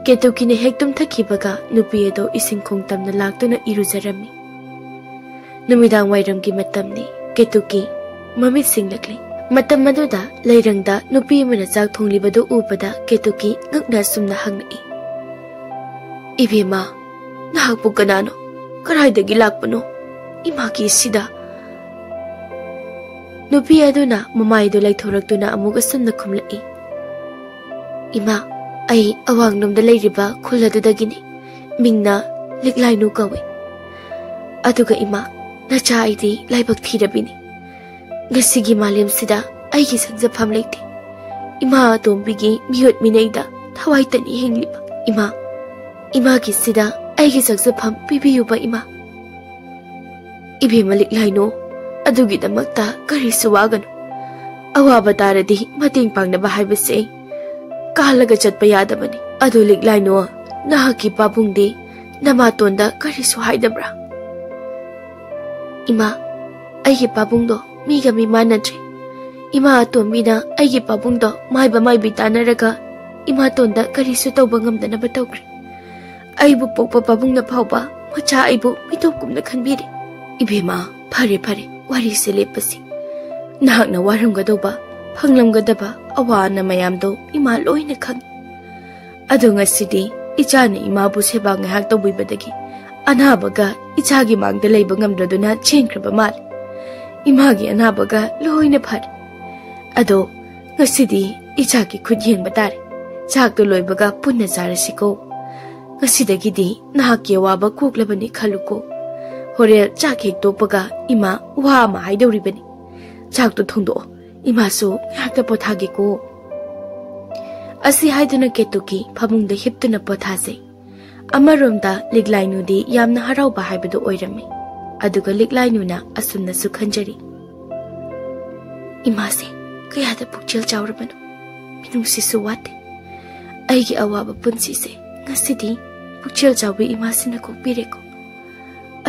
ꯀꯦꯇꯨꯀꯤꯅ ꯍꯦꯛ ꯇꯨꯝꯊꯈꯤꯕꯒ ꯅꯨꯄꯤ ꯑꯗꯨ ꯏꯁꯤꯡ ꯈꯣꯡ ꯇꯝꯅ ꯂꯥꯛꯇꯨꯅ ꯏꯔꯨꯖꯔꯝꯃꯤ꯫ ꯅꯨꯃꯤꯗꯥꯡ ꯋꯥꯏꯔꯝꯒꯤ ꯃꯇꯝꯅꯤ꯫ ꯀꯦꯇꯨꯀꯤ ꯃꯃꯤꯠ ꯁꯤꯡꯂꯛꯂꯤ꯫ ꯃꯇꯝ ꯑꯗꯨꯗ ꯂꯩꯔꯪꯗ ꯅꯨꯄꯤ ꯑꯃꯅ ꯆꯥꯛ ꯊꯣꯡꯂꯤꯕꯗꯨ ꯎꯕꯗ ꯀꯦꯇꯨꯀꯤ ꯉꯛꯅ ꯑꯁꯨꯝꯅ ꯍꯪꯂꯛꯏ, "ꯏꯕꯦꯝꯃ, ꯅꯍꯥꯛꯄꯨ ꯀꯅꯥꯅꯣ? ꯀꯗꯥꯏꯗꯒꯤ ꯂꯥꯛꯄꯅꯣ? ꯏꯃꯥꯒꯤ ꯁꯤꯗ?" ꯅꯨꯄꯤ ꯑꯗꯨꯅ ꯃꯃꯥꯏꯗꯨ ꯂꯩꯊꯣꯔꯛꯇꯨꯅ ꯑꯃꯨꯛ ꯑꯁꯨꯝꯅ ꯈꯨꯝꯂꯛꯏ, "ꯏꯃꯥ, ꯑꯩ ꯑꯋꯥꯡꯂꯣꯝꯗ ꯂꯩꯔꯤꯕ ꯈꯨꯜ ꯑꯗꯨꯗꯒꯤꯅꯤ꯫ ꯃꯤꯡꯅ ꯂꯤꯛꯂꯥꯏꯅꯨ ꯀꯧꯏ꯫ ꯑꯗꯨꯒ ꯏꯃꯥ, ꯅꯆꯥ ꯑꯩꯗꯤ ꯂꯥꯏꯕꯛ ꯊꯤꯔꯕꯤꯅꯤ꯫ ꯉꯁꯤꯒꯤ ꯃꯥꯂꯦꯝꯁꯤꯗ ꯑꯩꯒꯤ ꯆꯪꯖꯐꯝ ꯂꯩꯇꯦ꯫ ꯏꯃꯥ ꯑꯇꯣꯝꯕꯤꯒꯤ ꯃꯤꯑꯣꯠ ꯃꯤꯅꯩꯗ ꯊꯋꯥꯏ ꯇꯅꯤ ꯍꯤꯡꯂꯤꯕ꯫ ꯏꯃꯥ, ꯏꯃꯥꯒꯤ ꯁꯤꯗ ꯑꯩꯒꯤ ꯆꯪꯖꯐꯝ ꯄꯤꯕꯤꯌꯨꯕ ꯏꯃꯥ꯫" "ꯏꯕꯦꯝꯃ ꯂꯤꯛꯂꯥꯏꯅꯨ, ꯑꯗꯨꯒꯤꯗꯃꯛꯇ ꯀꯔꯤꯁꯨ ꯋꯥꯒꯅꯨ꯫ ꯑꯋꯥꯕ ꯇꯥꯔꯗꯤ ꯃꯇꯦꯡ ꯄꯥꯡꯅꯕ ꯍꯥꯏꯕꯁꯦ ꯀꯥꯜꯂꯒ ꯆꯠꯄ ꯌꯥꯗꯕꯅꯤ꯫ ꯑꯗꯨ ꯂꯤꯛꯂꯥꯏꯅꯨ, ꯅꯍꯥꯛꯀꯤ ꯄꯥꯕꯨꯡꯗꯤ ꯅꯃꯥꯇꯣꯟꯗ ꯀꯔꯤꯁꯨ ꯍꯥꯏꯗꯕ꯭ꯔꯥ?" "ꯏꯃꯥ, ꯑꯩꯒꯤ ꯄꯥꯕꯨꯡꯗꯣ ꯃꯤꯒ ꯃꯤ ꯃꯥꯟꯅꯗ꯭ꯔꯦ꯫ ꯏꯃꯥ ꯑꯇꯣꯝꯕꯤꯅ ꯑꯩꯒꯤ ꯄꯥꯕꯨꯡꯗꯣ ꯃꯥꯏꯕ ꯃꯥꯏꯕꯤ ꯇꯥꯟꯅꯔꯒ ꯏꯃꯥꯇꯣꯟꯗ ꯀꯔꯤꯁꯨ ꯇꯧꯕ ꯉꯝꯗꯅꯕ ꯇꯧꯈ꯭ꯔꯦ꯫ ꯑꯩꯕꯨ ꯄꯣꯛꯄ ꯄꯥꯕꯨꯡꯅ ꯐꯥꯎꯕ ꯃꯆꯥ ꯑꯩꯕꯨ ꯃꯤꯇꯣꯞꯀꯨꯝꯅ ꯈꯟꯕꯤꯔꯦ꯫" "ꯏꯕꯦꯝꯃ, ꯐꯔꯦ ꯐꯔꯦ, ꯋꯥꯔꯤꯁꯦ ꯂꯦꯞꯄꯁꯤ꯫ ꯅꯍꯥꯛꯅ ꯋꯥꯔꯝꯒꯗꯧꯕ, ꯐꯪꯂꯝꯒꯗꯕ ꯑꯋꯥ ꯑꯅꯥ ꯃꯌꯥꯝꯗꯣ ꯏꯃꯥ ꯂꯣꯏꯅ ꯈꯪꯏ꯫ ꯑꯗꯣ ꯉꯁꯤꯗꯤ ꯏꯆꯥꯅ ꯏꯃꯥꯕꯨ ꯁꯦꯕꯥ ꯉꯥꯏꯍꯥꯛ ꯇꯧꯕꯤꯕꯗꯒꯤ ꯑꯅꯥꯕꯒ ꯏꯆꯥꯒꯤ ꯃꯥꯡꯗ ꯂꯩꯕ ꯉꯝꯗ꯭ꯔꯗꯨꯅ ꯆꯦꯟꯈ꯭ꯔꯕ ꯃꯥꯜꯂꯦ꯫ ꯏꯃꯥꯒꯤ ꯑꯅꯥꯕꯒ ꯂꯣꯏꯅ ꯐꯔꯦ꯫ ꯑꯗꯣ ꯉꯁꯤꯗꯤ ꯏꯆꯥꯒꯤ ꯈꯨꯠ ꯌꯦꯡꯕ ꯇꯥꯔꯦ꯫ ꯆꯥꯛꯇꯣ ꯂꯣꯏꯕꯒ ꯄꯨꯟꯅ ꯆꯥꯔꯁꯤꯀꯣ꯫ ꯉꯁꯤꯗꯒꯤꯗꯤ ꯅꯍꯥꯛꯀꯤ ꯑꯋꯥꯕ ꯀꯣꯛꯂꯕꯅꯤ ꯈꯜꯂꯨꯀꯣ꯫ ꯍꯣꯔꯦꯟ ꯆꯥꯛ ꯍꯦꯛ ꯇꯣꯛꯄꯒ ꯏꯃꯥ ꯋꯥ ꯑꯃ ꯍꯥꯏꯗꯧꯔꯤꯕꯅꯤ꯫ ꯆꯥꯛꯇꯣ ꯊꯣꯡꯗꯣꯛꯑꯣ, ꯏꯃꯥꯁꯨ ꯉꯥꯏꯍꯥꯛꯇ ꯄꯣꯊꯥꯒꯦꯀꯣ꯫ ꯑꯁꯤ ꯍꯥꯏꯗꯨꯅ ꯀꯦꯇꯨꯀꯤ ꯐꯃꯨꯡꯗ ꯍꯤꯞꯇꯨꯅ ꯄꯣꯊꯥꯖꯩ꯫ ꯑꯃꯔꯣꯝꯗ ꯂꯤꯛꯂꯥꯏꯅꯨꯗꯤ ꯌꯥꯝꯅ ꯍꯔꯥꯎꯕ ꯍꯥꯏꯕꯗꯨ ꯑꯣꯏꯔꯝꯃꯤ꯫ ꯑꯗꯨꯒ ꯂꯤꯛꯂꯥꯏꯅꯨꯅ ꯑꯁꯨꯝꯅꯁꯨ ꯈꯟꯖꯔꯤ, "ꯏꯃꯥꯁꯦ ꯀꯌꯥꯗ ꯄꯨꯛꯆꯦꯜ ꯆꯥꯎꯔꯕꯅꯣ, ꯃꯤꯅꯨꯡꯁꯤꯁꯨ ꯋꯥꯠꯇꯦ꯫ ꯑꯩꯒꯤ ꯑꯋꯥꯕ ꯄꯨꯟꯁꯤꯁꯦ ꯉꯁꯤꯗꯤ ꯄꯨꯛꯆꯦꯜ ꯆꯥꯎꯕꯤ ꯏꯃꯥꯁꯤꯅ ꯀꯣꯛꯄꯤꯔꯦꯀꯣ꯫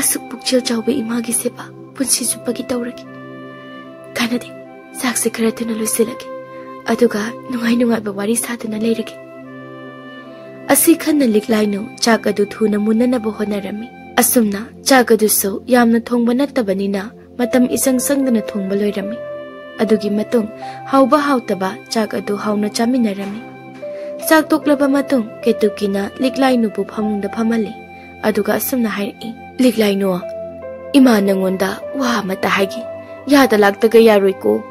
ꯑꯁꯨꯛ ꯄꯨꯛꯆꯦꯜ ꯆꯥꯎꯕꯤ ꯏꯃꯥꯒꯤ ꯁꯦꯕꯥ ꯄꯨꯟꯁꯤ ꯆꯨꯞꯄꯒꯤ ꯇꯧꯔꯒꯦ꯫ ꯀꯥꯟꯅꯗꯦ, ꯆꯥꯛꯁꯦ ꯈꯔ ꯊꯨꯅ ꯂꯣꯏꯁꯤꯜꯂꯒꯦ, ꯑꯗꯨꯒ ꯅꯨꯡꯉꯥꯏ ꯅꯨꯡꯉꯥꯏꯕ ꯋꯥꯔꯤ ꯁꯥꯗꯨꯅ ꯂꯩꯔꯒꯦ"꯫ ꯑꯁꯤ ꯈꯟꯅ ꯂꯤꯛꯂꯥꯏꯅꯨ ꯆꯥꯛ ꯑꯗꯨ ꯊꯨꯅ ꯃꯨꯟꯅꯅꯕ ꯍꯣꯠꯅꯔꯝꯃꯤ꯫ ꯑꯁꯨꯝꯅ ꯆꯥꯛ ꯑꯗꯨꯁꯨ ꯌꯥꯝꯅ ꯊꯣꯡꯕ ꯅꯠꯇꯕꯅꯤꯅ ꯃꯇꯝ ꯏꯆꯪ ꯆꯪꯗꯅ ꯊꯣꯡꯕ ꯂꯣꯏꯔꯝꯃꯤ꯫ ꯑꯗꯨꯒꯤ ꯃꯇꯨꯡ ꯍꯥꯎꯕ ꯍꯥꯎꯇꯕ ꯆꯥꯛ ꯑꯗꯨ ꯍꯥꯎꯅ ꯆꯥꯃꯤꯟꯅꯔꯝꯃꯤ꯫ ꯆꯥꯛ ꯇꯣꯛꯂꯕ ꯃꯇꯨꯡ ꯀꯦꯇꯨꯀꯤꯅ ꯂꯤꯛꯂꯥꯏꯅꯨꯕꯨ ꯐꯃꯨꯡꯗ ꯐꯝꯍꯜꯂꯤ꯫ ꯑꯗꯨꯒ ꯑꯁꯨꯝꯅ ꯍꯥꯏꯔꯛꯏ, "ꯂꯤꯛꯂꯥꯏꯅꯨ, ꯏꯃꯥ ꯅꯪꯉꯣꯟꯗ ꯋꯥ ꯑꯃꯇ ꯍꯥꯏꯒꯦ꯫ ꯌꯥꯗ ꯂꯥꯛꯇꯒ ꯌꯥꯔꯣꯏꯀꯣ꯫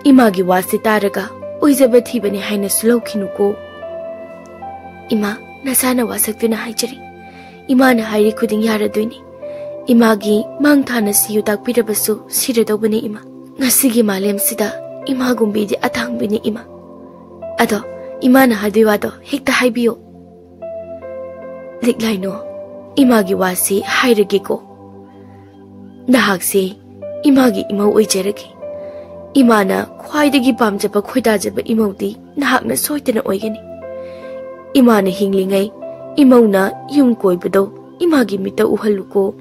ꯏꯃꯥꯒꯤ ꯋꯥꯁꯤ ꯇꯥꯔꯒ ꯑꯣꯏꯖꯕ ꯊꯤꯕꯅꯤ ꯍꯥꯏꯅꯁꯨ ꯂꯧꯈꯤꯅꯨꯀꯣ"꯫ "ꯏꯃꯥ, ꯅꯁꯥꯅ ꯋꯥꯁꯛꯇꯨꯅ ꯍꯥꯏꯖꯔꯤ꯫ ꯏꯃꯥꯅ ꯍꯥꯏꯔꯤ ꯈꯨꯗꯤꯡ ꯌꯥꯔꯗꯣꯏꯅꯤ꯫ ꯏꯃꯥꯒꯤ ꯃꯥꯡ ꯊꯥꯅ ꯁꯤꯌꯨ ꯇꯥꯛꯄꯤꯔꯕꯁꯨ ꯁꯤꯔꯗꯧꯕꯅꯤ ꯏꯃꯥ꯫ ꯉꯁꯤꯒꯤ ꯃꯥꯂꯦꯝꯁꯤꯗ ꯏꯃꯥꯒꯨꯝꯕꯤꯗꯤ ꯑꯇꯥꯡꯕꯤꯅꯤ ꯏꯃꯥ꯫ ꯑꯗꯣ ꯏꯃꯥꯅ ꯍꯥꯏꯗꯣꯏ ꯋꯥꯗꯣ ꯍꯦꯛꯇ ꯍꯥꯏꯕꯤꯌꯣ"꯫ "ꯂꯤꯛꯂꯥꯏꯅꯣ, ꯏꯃꯥꯒꯤ ꯋꯥꯁꯤ ꯍꯥꯏꯔꯒꯦꯀꯣ꯫ ꯅꯍꯥꯛꯁꯦ ꯏꯃꯥꯒꯤ ꯏꯃꯧ ꯑꯣꯏꯖꯔꯒꯦ꯫ ꯏꯃꯥꯅ ꯈ꯭ꯋꯥꯏꯗꯒꯤ ꯄꯥꯝꯖꯕ ꯈꯣꯏꯗꯥꯖꯕ ꯏꯃꯧꯗꯤ ꯅꯍꯥꯛꯅ ꯁꯣꯏꯗꯅ ꯑꯣꯏꯒꯅꯤ꯫ ꯏꯃꯥꯅ ꯍꯤꯡꯂꯤꯉꯩ ꯏꯃꯧꯅ ꯌꯨꯝ ꯀꯣꯏꯕꯗꯣ ꯏꯃꯥꯒꯤ ꯃꯤꯠꯇ ꯎꯍꯜꯂꯨꯀꯣ"꯫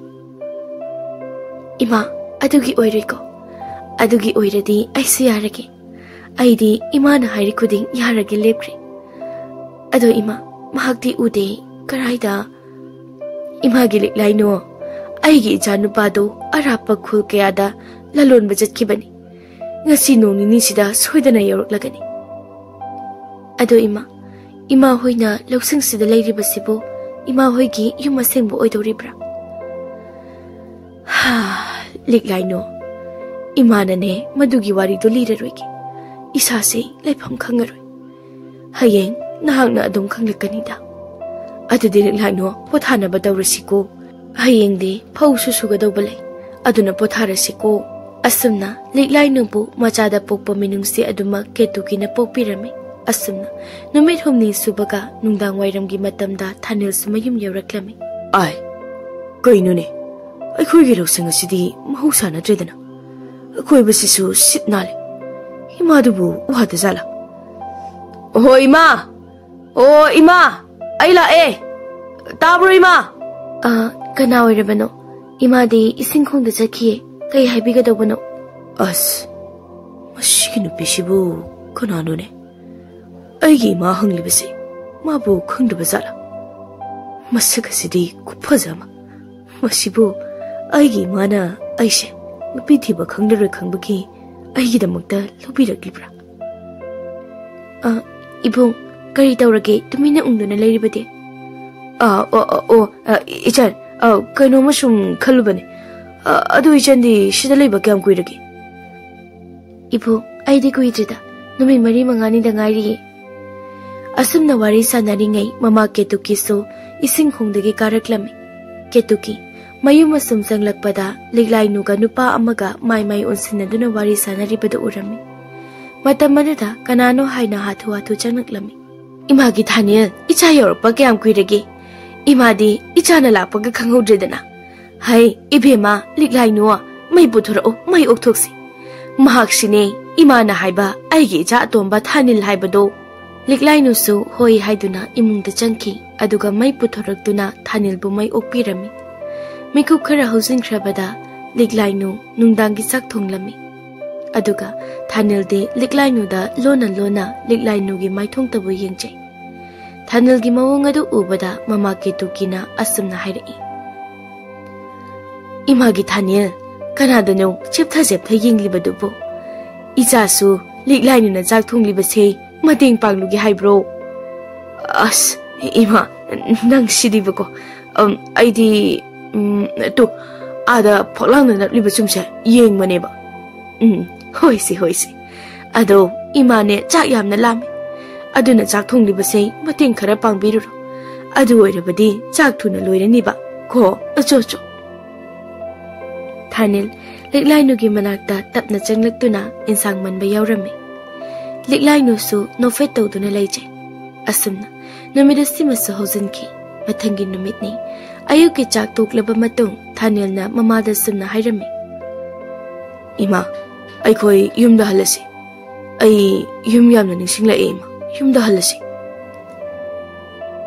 "ꯏꯃꯥ, ꯑꯗꯨꯒꯤ ꯑꯣꯏꯔꯣꯏꯀꯣ꯫ ꯑꯗꯨꯒꯤ ꯑꯣꯏꯔꯗꯤ ꯑꯩꯁꯨ ꯌꯥꯔꯒꯦ꯫ ꯑꯩꯗꯤ ꯏꯃꯥꯅ ꯍꯥꯏꯔꯤ ꯈꯨꯗꯤꯡ ꯌꯥꯔꯒꯦ ꯂꯦꯞꯈ꯭ꯔꯦ꯫ ꯑꯗꯣ ꯏꯃꯥ, ꯃꯍꯥꯛꯇꯤ ꯎꯗꯦ꯫ ꯀꯔꯥꯏꯗ?" "ꯏꯃꯥꯒꯤ ꯂꯤꯛꯂꯥꯏꯅꯣ, ꯑꯩꯒꯤ ꯏꯆꯥꯅꯨꯄꯥꯗꯣ ꯑꯔꯥꯞꯄ ꯈꯨꯜ ꯀꯌꯥꯗ ꯂꯂꯣꯟꯕ ꯆꯠꯈꯤꯕꯅꯤ꯫ ꯉꯁꯤ ꯅꯣꯡ ꯅꯤꯅꯤꯁꯤꯗ ꯁꯣꯏꯗꯅ ꯌꯧꯔꯛꯂꯒꯅꯤ"꯫ "ꯑꯗꯣ ꯏꯃꯥ, ꯏꯃꯥ ꯍꯣꯏꯅ ꯂꯧꯁꯪꯁꯤꯗ ꯂꯩꯔꯤꯕꯁꯤꯕꯨ ꯏꯃꯥ ꯍꯣꯏꯒꯤ ꯌꯨꯝ ꯑꯁꯦꯡꯕ ꯑꯣꯏꯗꯧꯔꯤꯕ꯭ꯔꯥ?" "ꯍꯥ, ꯂꯤꯛꯂꯥꯏꯅꯣ, ꯏꯃꯥꯅꯅꯦ ꯃꯗꯨꯒꯤ ꯋꯥꯔꯤꯗꯣ ꯂꯤꯔꯔꯣꯏꯒꯦ꯫ ꯏꯁꯥꯁꯦ ꯂꯩꯐꯝ ꯈꯪꯉꯔꯣꯏ꯫ ꯍꯌꯦꯡ ꯅꯍꯥꯛꯅ ꯑꯗꯨꯝ ꯈꯪꯂꯛꯀꯅꯤꯗ꯫ ꯑꯗꯨꯗꯤ ꯂꯤꯛꯂꯥꯏꯅꯣ, ꯄꯣꯊꯥꯅꯕ ꯇꯧꯔꯁꯤꯀꯣ꯫ "ꯍꯌꯦꯡꯗꯤ ꯐꯧꯁꯨ ꯁꯨꯒꯗꯧꯕ ꯂꯩ, ꯑꯗꯨꯅ ꯄꯣꯊꯥꯔꯁꯤꯀꯣ"꯫ ꯑꯁꯨꯝꯅ ꯂꯤꯛꯂꯥꯏꯅꯨꯕꯨ ꯃꯆꯥꯗ ꯄꯣꯛꯄ ꯃꯤꯅꯨꯡꯁꯤ ꯑꯗꯨꯃꯛ ꯀꯦꯇꯨꯀꯤꯅ ꯄꯣꯛꯄꯤꯔꯝꯃꯤ꯫ ꯑꯁꯨꯝꯅ ꯅꯨꯃꯤꯠ ꯍꯨꯝꯅꯤ ꯁꯨꯕꯒ ꯅꯨꯡꯗꯥꯡ ꯋꯥꯏꯔꯝꯒꯤ ꯃꯇꯝꯗ ꯊꯥꯅꯤꯜꯁꯨ ꯃꯌꯨꯝ ꯌꯧꯔꯛꯂꯝꯃꯤ꯫ "ꯑꯥꯏ, ꯀꯩꯅꯣꯅꯦ? ꯑꯩꯈꯣꯏꯒꯤ ꯂꯧꯁꯪ ꯑꯁꯤꯗꯤ ꯃꯍꯧꯁꯥ ꯅꯠꯇ꯭ꯔꯦꯗꯅ꯫ ꯑꯀꯣꯏꯕꯁꯤꯁꯨ ꯁꯤꯠ ꯅꯥꯜꯂꯦ꯫ ꯏꯃꯥꯗꯨꯕꯨ ꯋꯥꯗ ꯖꯥꯠꯂꯥ? ꯑꯣꯍꯣ, ꯏꯃꯥ! ꯑꯣ, ꯏꯃꯥ! ꯑꯩ ꯂꯥꯛꯑꯦ! ꯇꯥꯕ꯭ꯔꯣ, ꯏꯃꯥ?" "ꯑ, ꯀꯅꯥ ꯑꯣꯏꯔꯕꯅꯣ? ꯏꯃꯥꯗꯤ ꯏꯁꯤꯡ ꯈꯣꯡꯗ ꯆꯠꯈꯤꯌꯦ꯫ ꯀꯩ ꯍꯥꯏꯕꯤꯒꯗꯧꯕꯅꯣ?" "ꯑꯁ, ꯃꯁꯤꯒꯤ ꯅꯨꯄꯤꯁꯤꯕꯨ ꯀꯅꯥꯅꯣꯅꯦ? ꯑꯩꯒꯤ ꯏꯃꯥ ꯍꯪꯂꯤꯕꯁꯤ ꯃꯥꯕꯨ ꯈꯪꯗꯕ ꯖꯥꯠꯂꯥ? ꯃꯁꯛ ꯑꯁꯤꯗꯤ ꯈꯨꯐꯖ ꯑꯃ꯫ ꯃꯁꯤꯕꯨ ꯑꯩꯒꯤ ꯏꯃꯥꯅ ꯑꯩꯁꯦ ꯅꯨꯄꯤ ꯊꯤꯕ ꯈꯪꯂꯔꯣꯏ ꯈꯪꯕꯒꯤ ꯑꯩꯒꯤꯗꯃꯛꯇ ꯂꯧꯕꯤꯔꯛꯂꯤꯕ꯭ꯔꯥ?" "ꯑ, ꯏꯕꯨꯡ, ꯀꯔꯤ ꯇꯧꯔꯒꯦ ꯇꯨꯃꯤꯟꯅ ꯎꯪꯗꯨꯅ ꯂꯩꯔꯤꯕꯗꯤ?" "ꯑ, ꯑꯣ, ꯑꯣ, ꯑꯣ, ꯑ, ꯏꯆꯟ, ꯑ, ꯀꯩꯅꯣꯝꯃ ꯁꯨꯝ ꯈꯜꯂꯨꯕꯅꯦ꯫ ꯑ, ꯑꯗꯨ ꯏꯆꯟꯗꯤ ꯁꯤꯗ ꯂꯩꯕ ꯀꯌꯥꯝ ꯀꯨꯏꯔꯒꯦ?" "ꯏꯕꯨꯡ, ꯑꯩꯗꯤ ꯀꯨꯏꯗ꯭ꯔꯤꯗ, ꯅꯨꯃꯤꯠ ꯃꯔꯤ ꯃꯉꯥꯅꯤꯗ ꯉꯥꯏꯔꯤꯌꯦ"꯫ ꯑꯁꯨꯝꯅ ꯋꯥꯔꯤ ꯁꯥꯟꯅꯔꯤꯉꯩ ꯃꯃꯥ ꯀꯦꯇꯨꯀꯤꯁꯨ ꯏꯁꯤꯡ ꯈꯣꯡꯗꯒꯤ ꯀꯥꯔꯛꯂꯝꯃꯤ꯫ ꯀꯦꯇꯨꯀꯤ ꯃꯌꯨꯝ ꯑꯁꯨꯝ ꯆꯪꯂꯛꯄꯗ ꯂꯤꯛꯂꯥꯏꯅꯨꯒ ꯅꯨꯄꯥ ꯑꯃꯒ ꯃꯥꯏ ꯃꯥꯏ ꯑꯣꯟꯁꯤꯟꯅꯗꯨꯅ ꯋꯥꯔꯤ ꯁꯥꯟꯅꯔꯤꯕꯗꯨ ꯎꯔꯝꯃꯤ꯫ ꯃꯇꯝ ꯑꯗꯨꯗ ꯀꯅꯥꯅꯣ ꯍꯥꯏꯅ ꯍꯥꯊꯨ ꯍꯥꯊꯨ ꯆꯪꯂꯛꯂꯝꯃꯤ꯫ "ꯏꯃꯥꯒꯤ ꯊꯥꯅꯦꯜ, ꯏꯆꯥ ꯌꯧꯔꯛꯄ ꯀꯌꯥꯝ ꯀꯨꯏꯔꯒꯦ? ꯏꯃꯥꯗꯤ ꯏꯆꯥꯅ ꯂꯥꯛꯄꯒ ꯈꯪꯍꯧꯗ꯭ꯔꯦꯗꯅ꯫ ꯍꯩ, ꯏꯕꯦꯝꯃ, ꯂꯤꯛꯂꯥꯏꯅꯨ, ꯃꯩ ꯄꯨꯊꯣꯔꯛꯎ, ꯃꯩ ꯑꯣꯛꯊꯣꯛꯁꯤ꯫ ꯃꯍꯥꯛꯁꯤꯅꯦ ꯏꯃꯥꯅ ꯍꯥꯏꯕ ꯑꯩꯒꯤ ꯏꯆꯥ ꯑꯇꯣꯝꯕ ꯊꯥꯅꯤꯜ ꯍꯥꯏꯕꯗꯣ"꯫ ꯂꯤꯛꯂꯥꯏꯅꯨꯁꯨ ꯍꯣꯏ ꯍꯥꯏꯗꯨꯅ ꯏꯃꯨꯡꯗ ꯆꯪꯈꯤ, ꯑꯗꯨꯒ ꯃꯩ ꯄꯨꯊꯣꯔꯛꯇꯨꯅ ꯊꯥꯅꯤꯜꯕꯨ ꯃꯩ ꯑꯣꯛꯄꯤꯔꯝꯃꯤ꯫ ꯃꯤꯀꯨꯞ ꯈꯔ ꯍꯧꯖꯤꯟꯈ꯭ꯔꯕꯗ ꯂꯤꯛꯂꯥꯏꯅꯨ ꯅꯨꯡꯗꯥꯡꯒꯤ ꯆꯥꯛ ꯊꯣꯡꯂꯝꯃꯤ꯫ ꯑꯗꯨꯒ ꯊꯥꯅꯤꯜꯗꯤ ꯂꯤꯛꯂꯥꯏꯅꯨꯗ ꯂꯣꯟꯅ ꯂꯣꯟꯅ ꯂꯤꯛꯂꯥꯏꯅꯨꯒꯤ ꯃꯥꯏꯊꯣꯡꯇꯕꯨ ꯌꯦꯡꯖꯩ꯫ ꯊꯥꯅꯤꯜꯒꯤ ꯃꯑꯣꯡ ꯑꯗꯨ ꯎꯕꯗ ꯃꯃꯥ ꯀꯦꯇꯨꯀꯤꯅ ꯑꯁꯨꯝꯅ ꯍꯥꯏꯔꯛꯏ, "ꯏꯃꯥꯒꯤ ꯊꯥꯅꯤꯜ, ꯀꯅꯥꯗꯅꯣ ꯆꯦꯞꯊ ꯆꯦꯞꯊ ꯌꯦꯡꯂꯤꯕꯗꯨꯕꯨ? ꯏꯆꯥꯁꯨ ꯂꯤꯛꯂꯥꯏꯅꯨꯅ ꯆꯥꯛ ꯊꯣꯡꯂꯤꯕꯁꯦ ꯃꯇꯦꯡ ꯄꯥꯡꯂꯨꯒꯦ ꯍꯥꯏꯕ꯭ꯔꯣ?" "ꯑꯁ, ꯏꯃꯥ, ꯅꯪ ꯁꯤꯗꯤꯕꯀꯣ꯫ ꯑꯝ, ꯑꯩꯗꯤ, ꯎꯝ, ꯇꯨ, ꯑꯥꯗ ꯐꯛꯂꯥꯡꯗ ꯅꯞꯂꯤꯕ ꯆꯨꯝꯁꯦ ꯌꯦꯡꯕꯅꯦꯕ"꯫ "ꯎꯝ, ꯍꯣꯏꯁꯦ, ꯍꯣꯏꯁꯦ꯫ ꯑꯗꯣ ꯏꯃꯥꯅꯦ ꯆꯥꯛ ꯌꯥꯝꯅ ꯂꯥꯝꯃꯦ꯫ ꯑꯗꯨꯅ ꯆꯥꯛ ꯊꯣꯡꯂꯤꯕꯁꯦ ꯃꯇꯦꯡ ꯈꯔ ꯄꯥꯡꯕꯤꯔꯨꯔꯣ꯫ ꯑꯗꯨ ꯑꯣꯏꯔꯕꯗꯤ ꯆꯥꯛ ꯊꯨꯅ ꯂꯣꯏꯔꯅꯤꯕ"꯫ ꯀꯣ, ꯑꯆꯣ, ꯑꯆꯣ꯫ ꯊꯥꯅꯤꯜ ꯂꯤꯛꯂꯥꯏꯅꯨꯒꯤ ꯃꯅꯥꯛꯇ ꯇꯞꯅ ꯆꯪꯂꯛꯇꯨꯅ ꯏꯟꯁꯥꯡ ꯃꯟꯕ ꯌꯥꯎꯔꯝꯃꯤ꯫ ꯂꯤꯛꯂꯥꯏꯅꯨꯁꯨ ꯅꯣꯛꯐꯦꯠ ꯇꯧꯗꯨꯅ ꯂꯩꯖꯩ꯫ ꯑꯁꯨꯝꯅ ꯅꯨꯃꯤꯠ ꯑꯁꯤꯃꯁꯨ ꯍꯧꯖꯤꯟꯈꯤ꯫ ꯃꯊꯪꯒꯤ ꯅꯨꯃꯤꯠꯅꯤ꯫ ꯑꯌꯨꯛꯀꯤ ꯆꯥꯛ ꯇꯣꯛꯂꯕ ꯃꯇꯨꯡ ꯊꯥꯅꯤꯜꯅ ꯃꯃꯥꯗ ꯑꯁꯨꯝꯅ ꯍꯥꯏꯔꯝꯃꯤ, "ꯏꯃꯥ, ꯑꯩꯈꯣꯏ ꯌꯨꯝꯗ ꯍꯜꯂꯁꯤ꯫ ꯑꯩ ꯌꯨꯝ ꯌꯥꯝꯅ ꯅꯤꯡꯁꯤꯡꯂꯛꯑꯦ, ꯏꯃꯥ꯫ ꯌꯨꯝꯗ ꯍꯜꯂꯁꯤ꯫"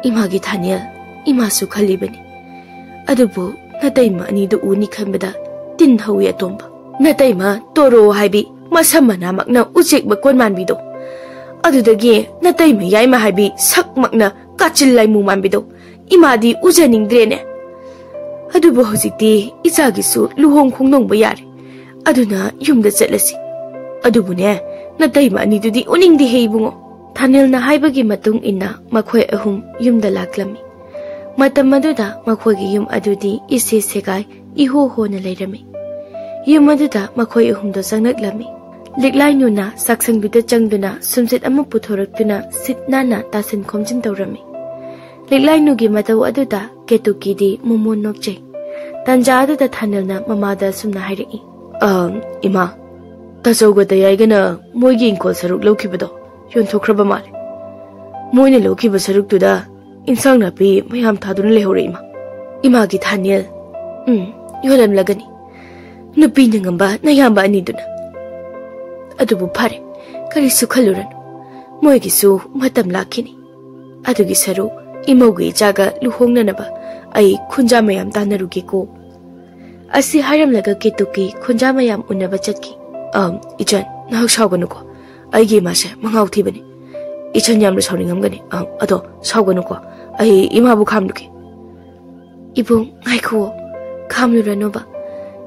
ꯏꯃꯥꯒꯤ ꯊꯥꯅꯤꯜ, ꯏꯃꯥꯁꯨ ꯈꯜꯂꯤꯕꯅꯤ꯫ ꯑꯗꯨꯕꯨ ꯅꯇꯩꯃ ꯑꯅꯤꯗꯨ ꯎꯅꯤ ꯈꯟꯕꯗ ꯇꯤꯟ ꯍꯧꯏ ꯑꯇꯣꯝꯕ꯫ ꯅꯇꯩꯃ ꯇꯣꯔꯣ ꯍꯥꯏꯕꯤ ꯃꯁꯝ ꯃꯅꯥꯃꯛꯅ ꯎꯆꯦꯛ ꯃꯀꯣꯟ ꯃꯥꯟꯕꯤꯗꯣ꯫ ꯑꯗꯨꯗꯒꯤ ꯅꯇꯩꯃ ꯌꯥꯏꯃ ꯍꯥꯏꯕꯤ ꯁꯛꯃꯛꯅ ꯀꯥꯆꯤꯜ ꯂꯥꯏꯃꯨ ꯃꯥꯟꯕꯤꯗꯣ꯫ ꯏꯃꯥꯗꯤ ꯎꯖꯅꯤꯡꯗ꯭ꯔꯦꯅꯦ꯫ ꯑꯗꯨꯕꯨ ꯍꯧꯖꯤꯛꯇꯤ ꯏꯆꯥꯒꯤꯁꯨ ꯂꯨꯍꯣꯡ ꯈꯣꯡꯗꯣꯡꯕ ꯌꯥꯔꯦ꯫ ꯑꯗꯨꯅ ꯌꯨꯝꯗ ꯆꯠꯂꯁꯤ꯫ ꯑꯗꯨꯕꯨꯅꯦ, ꯅꯇꯩꯃ ꯑꯅꯤꯗꯨꯗꯤ ꯎꯅꯤꯡꯗꯦꯍꯦ ꯏꯕꯨꯡꯉꯣ꯫ ꯊꯥꯅꯤꯜꯅ ꯍꯥꯏꯕꯒꯤ ꯃꯇꯨꯡ ꯏꯟꯅ ꯃꯈꯣꯏ ꯑꯍꯨꯝ ꯌꯨꯝꯗ ꯂꯥꯛꯂꯝꯃꯤ꯫ ꯃꯇꯝ ꯑꯗꯨꯗ ꯃꯈꯣꯏꯒꯤ ꯌꯨꯝ ꯑꯗꯨꯗꯤ ꯏꯁꯦ ꯁꯦꯒꯥꯏ ꯏꯍꯣ ꯍꯣꯅ ꯂꯩꯔꯝꯃꯤ꯫ ꯌꯨꯝ ꯑꯗꯨꯗ ꯃꯈꯣꯏ ꯑꯍꯨꯝꯗꯣ ꯆꯪꯂꯛꯂꯝꯃꯤ꯫ ꯂꯤꯛꯂꯥꯏꯅꯨꯅ ꯆꯥꯛꯁꯪꯗꯨꯗ ꯆꯪꯗꯨꯅ ꯁꯨꯝꯆꯤꯠ ꯑꯃ ꯄꯨꯊꯣꯔꯛꯇꯨꯅ ꯁꯤꯠ ꯅꯥꯟꯅ ꯇꯥꯁꯤꯟ ꯈꯣꯝꯖꯤꯟ ꯇꯧꯔꯝꯃꯤ꯫ ꯂꯤꯛꯂꯥꯏꯅꯨꯒꯤ ꯃꯇꯧ ꯑꯗꯨꯗ ꯀꯦꯇꯨꯀꯤꯗꯤ ꯃꯣꯃꯣꯟ ꯅꯣꯛꯆꯩ꯫ ꯇꯥꯟꯖꯥ ꯑꯗꯨꯗ ꯊꯥꯅꯤꯜꯅ ꯃꯃꯥꯗ ꯑꯁꯨꯝꯅ ꯍꯥꯏꯔꯛꯏ, "ꯑ, ꯏꯃꯥ, ꯇꯥꯆꯧꯒ ꯇꯌꯥꯏꯒꯅ ꯃꯣꯏꯒꯤ ꯏꯪꯈꯣꯜ ꯁꯔꯨꯛ ꯂꯧꯈꯤꯕꯗꯣ ꯌꯣꯟꯊꯣꯛꯈ꯭ꯔꯕ ꯃꯥꯜꯂꯦ꯫ ꯃꯣꯏꯅ ꯂꯧꯈꯤꯕ ꯁꯔꯨꯛꯇꯨꯗ ꯏꯟꯁꯥꯡ ꯅꯥꯄꯤ ꯃꯌꯥꯝ ꯊꯥꯗꯨꯅ ꯂꯩꯍꯧꯔꯦ, ꯏꯃꯥ꯫" ꯏꯃꯥꯒꯤ ꯊꯥꯅꯤꯜ, "ꯎꯝ, ꯌꯣꯜꯂꯝꯂꯒꯅꯤ꯫ ꯅꯨꯄꯤꯅ ꯉꯝꯕ ꯅꯌꯥꯝꯕ ꯑꯅꯤꯗꯨꯅ꯫ ꯑꯗꯨꯕꯨ ꯐꯔꯦ, ꯀꯔꯤꯁꯨ ꯈꯜꯂꯨꯔꯅꯨ꯫ ꯃꯣꯏꯒꯤꯁꯨ ꯃꯇꯝ ꯂꯥꯛꯈꯤꯅꯤ꯫ ꯑꯗꯨꯒꯤ ꯁꯔꯨꯛ ꯏꯃꯧꯒꯤ ꯏꯆꯥꯒ ꯂꯨꯍꯣꯡꯅꯅꯕ ꯑꯩ ꯈꯨꯟꯖꯥ ꯃꯌꯥꯝ ꯇꯥꯟꯅꯔꯨꯒꯦꯀꯣ꯫" ꯑꯁꯤ ꯍꯥꯏꯔꯝꯂꯒ ꯀꯦꯇꯨꯀꯤ ꯈꯨꯟꯖꯥ ꯃꯌꯥꯝ ꯎꯅꯕ ꯆꯠꯈꯤ꯫ "ꯑꯝ, ꯏꯆꯟ, ꯅꯍꯥꯛ ꯁꯥꯎꯒꯅꯨꯀꯣ꯫ ꯑꯩꯒꯤ ꯏꯃꯥꯁꯦ ꯃꯉꯥꯎ ꯊꯤꯕꯅꯤ꯫ ꯏꯆꯟ ꯌꯥꯝꯅ ꯁꯥꯎꯅꯤꯡꯉꯝꯒꯅꯤ꯫ ꯑꯝ, ꯑꯗꯣ ꯁꯥꯎꯒꯅꯨꯀꯣ꯫ ꯑꯩ ꯏꯃꯥꯕꯨ ꯈꯥꯝꯂꯨꯒꯦ꯫" "ꯏꯕꯨꯡ, ꯉꯥꯏꯈꯨꯑꯣ꯫ ꯈꯥꯝꯂꯨꯔꯅꯨꯕ꯫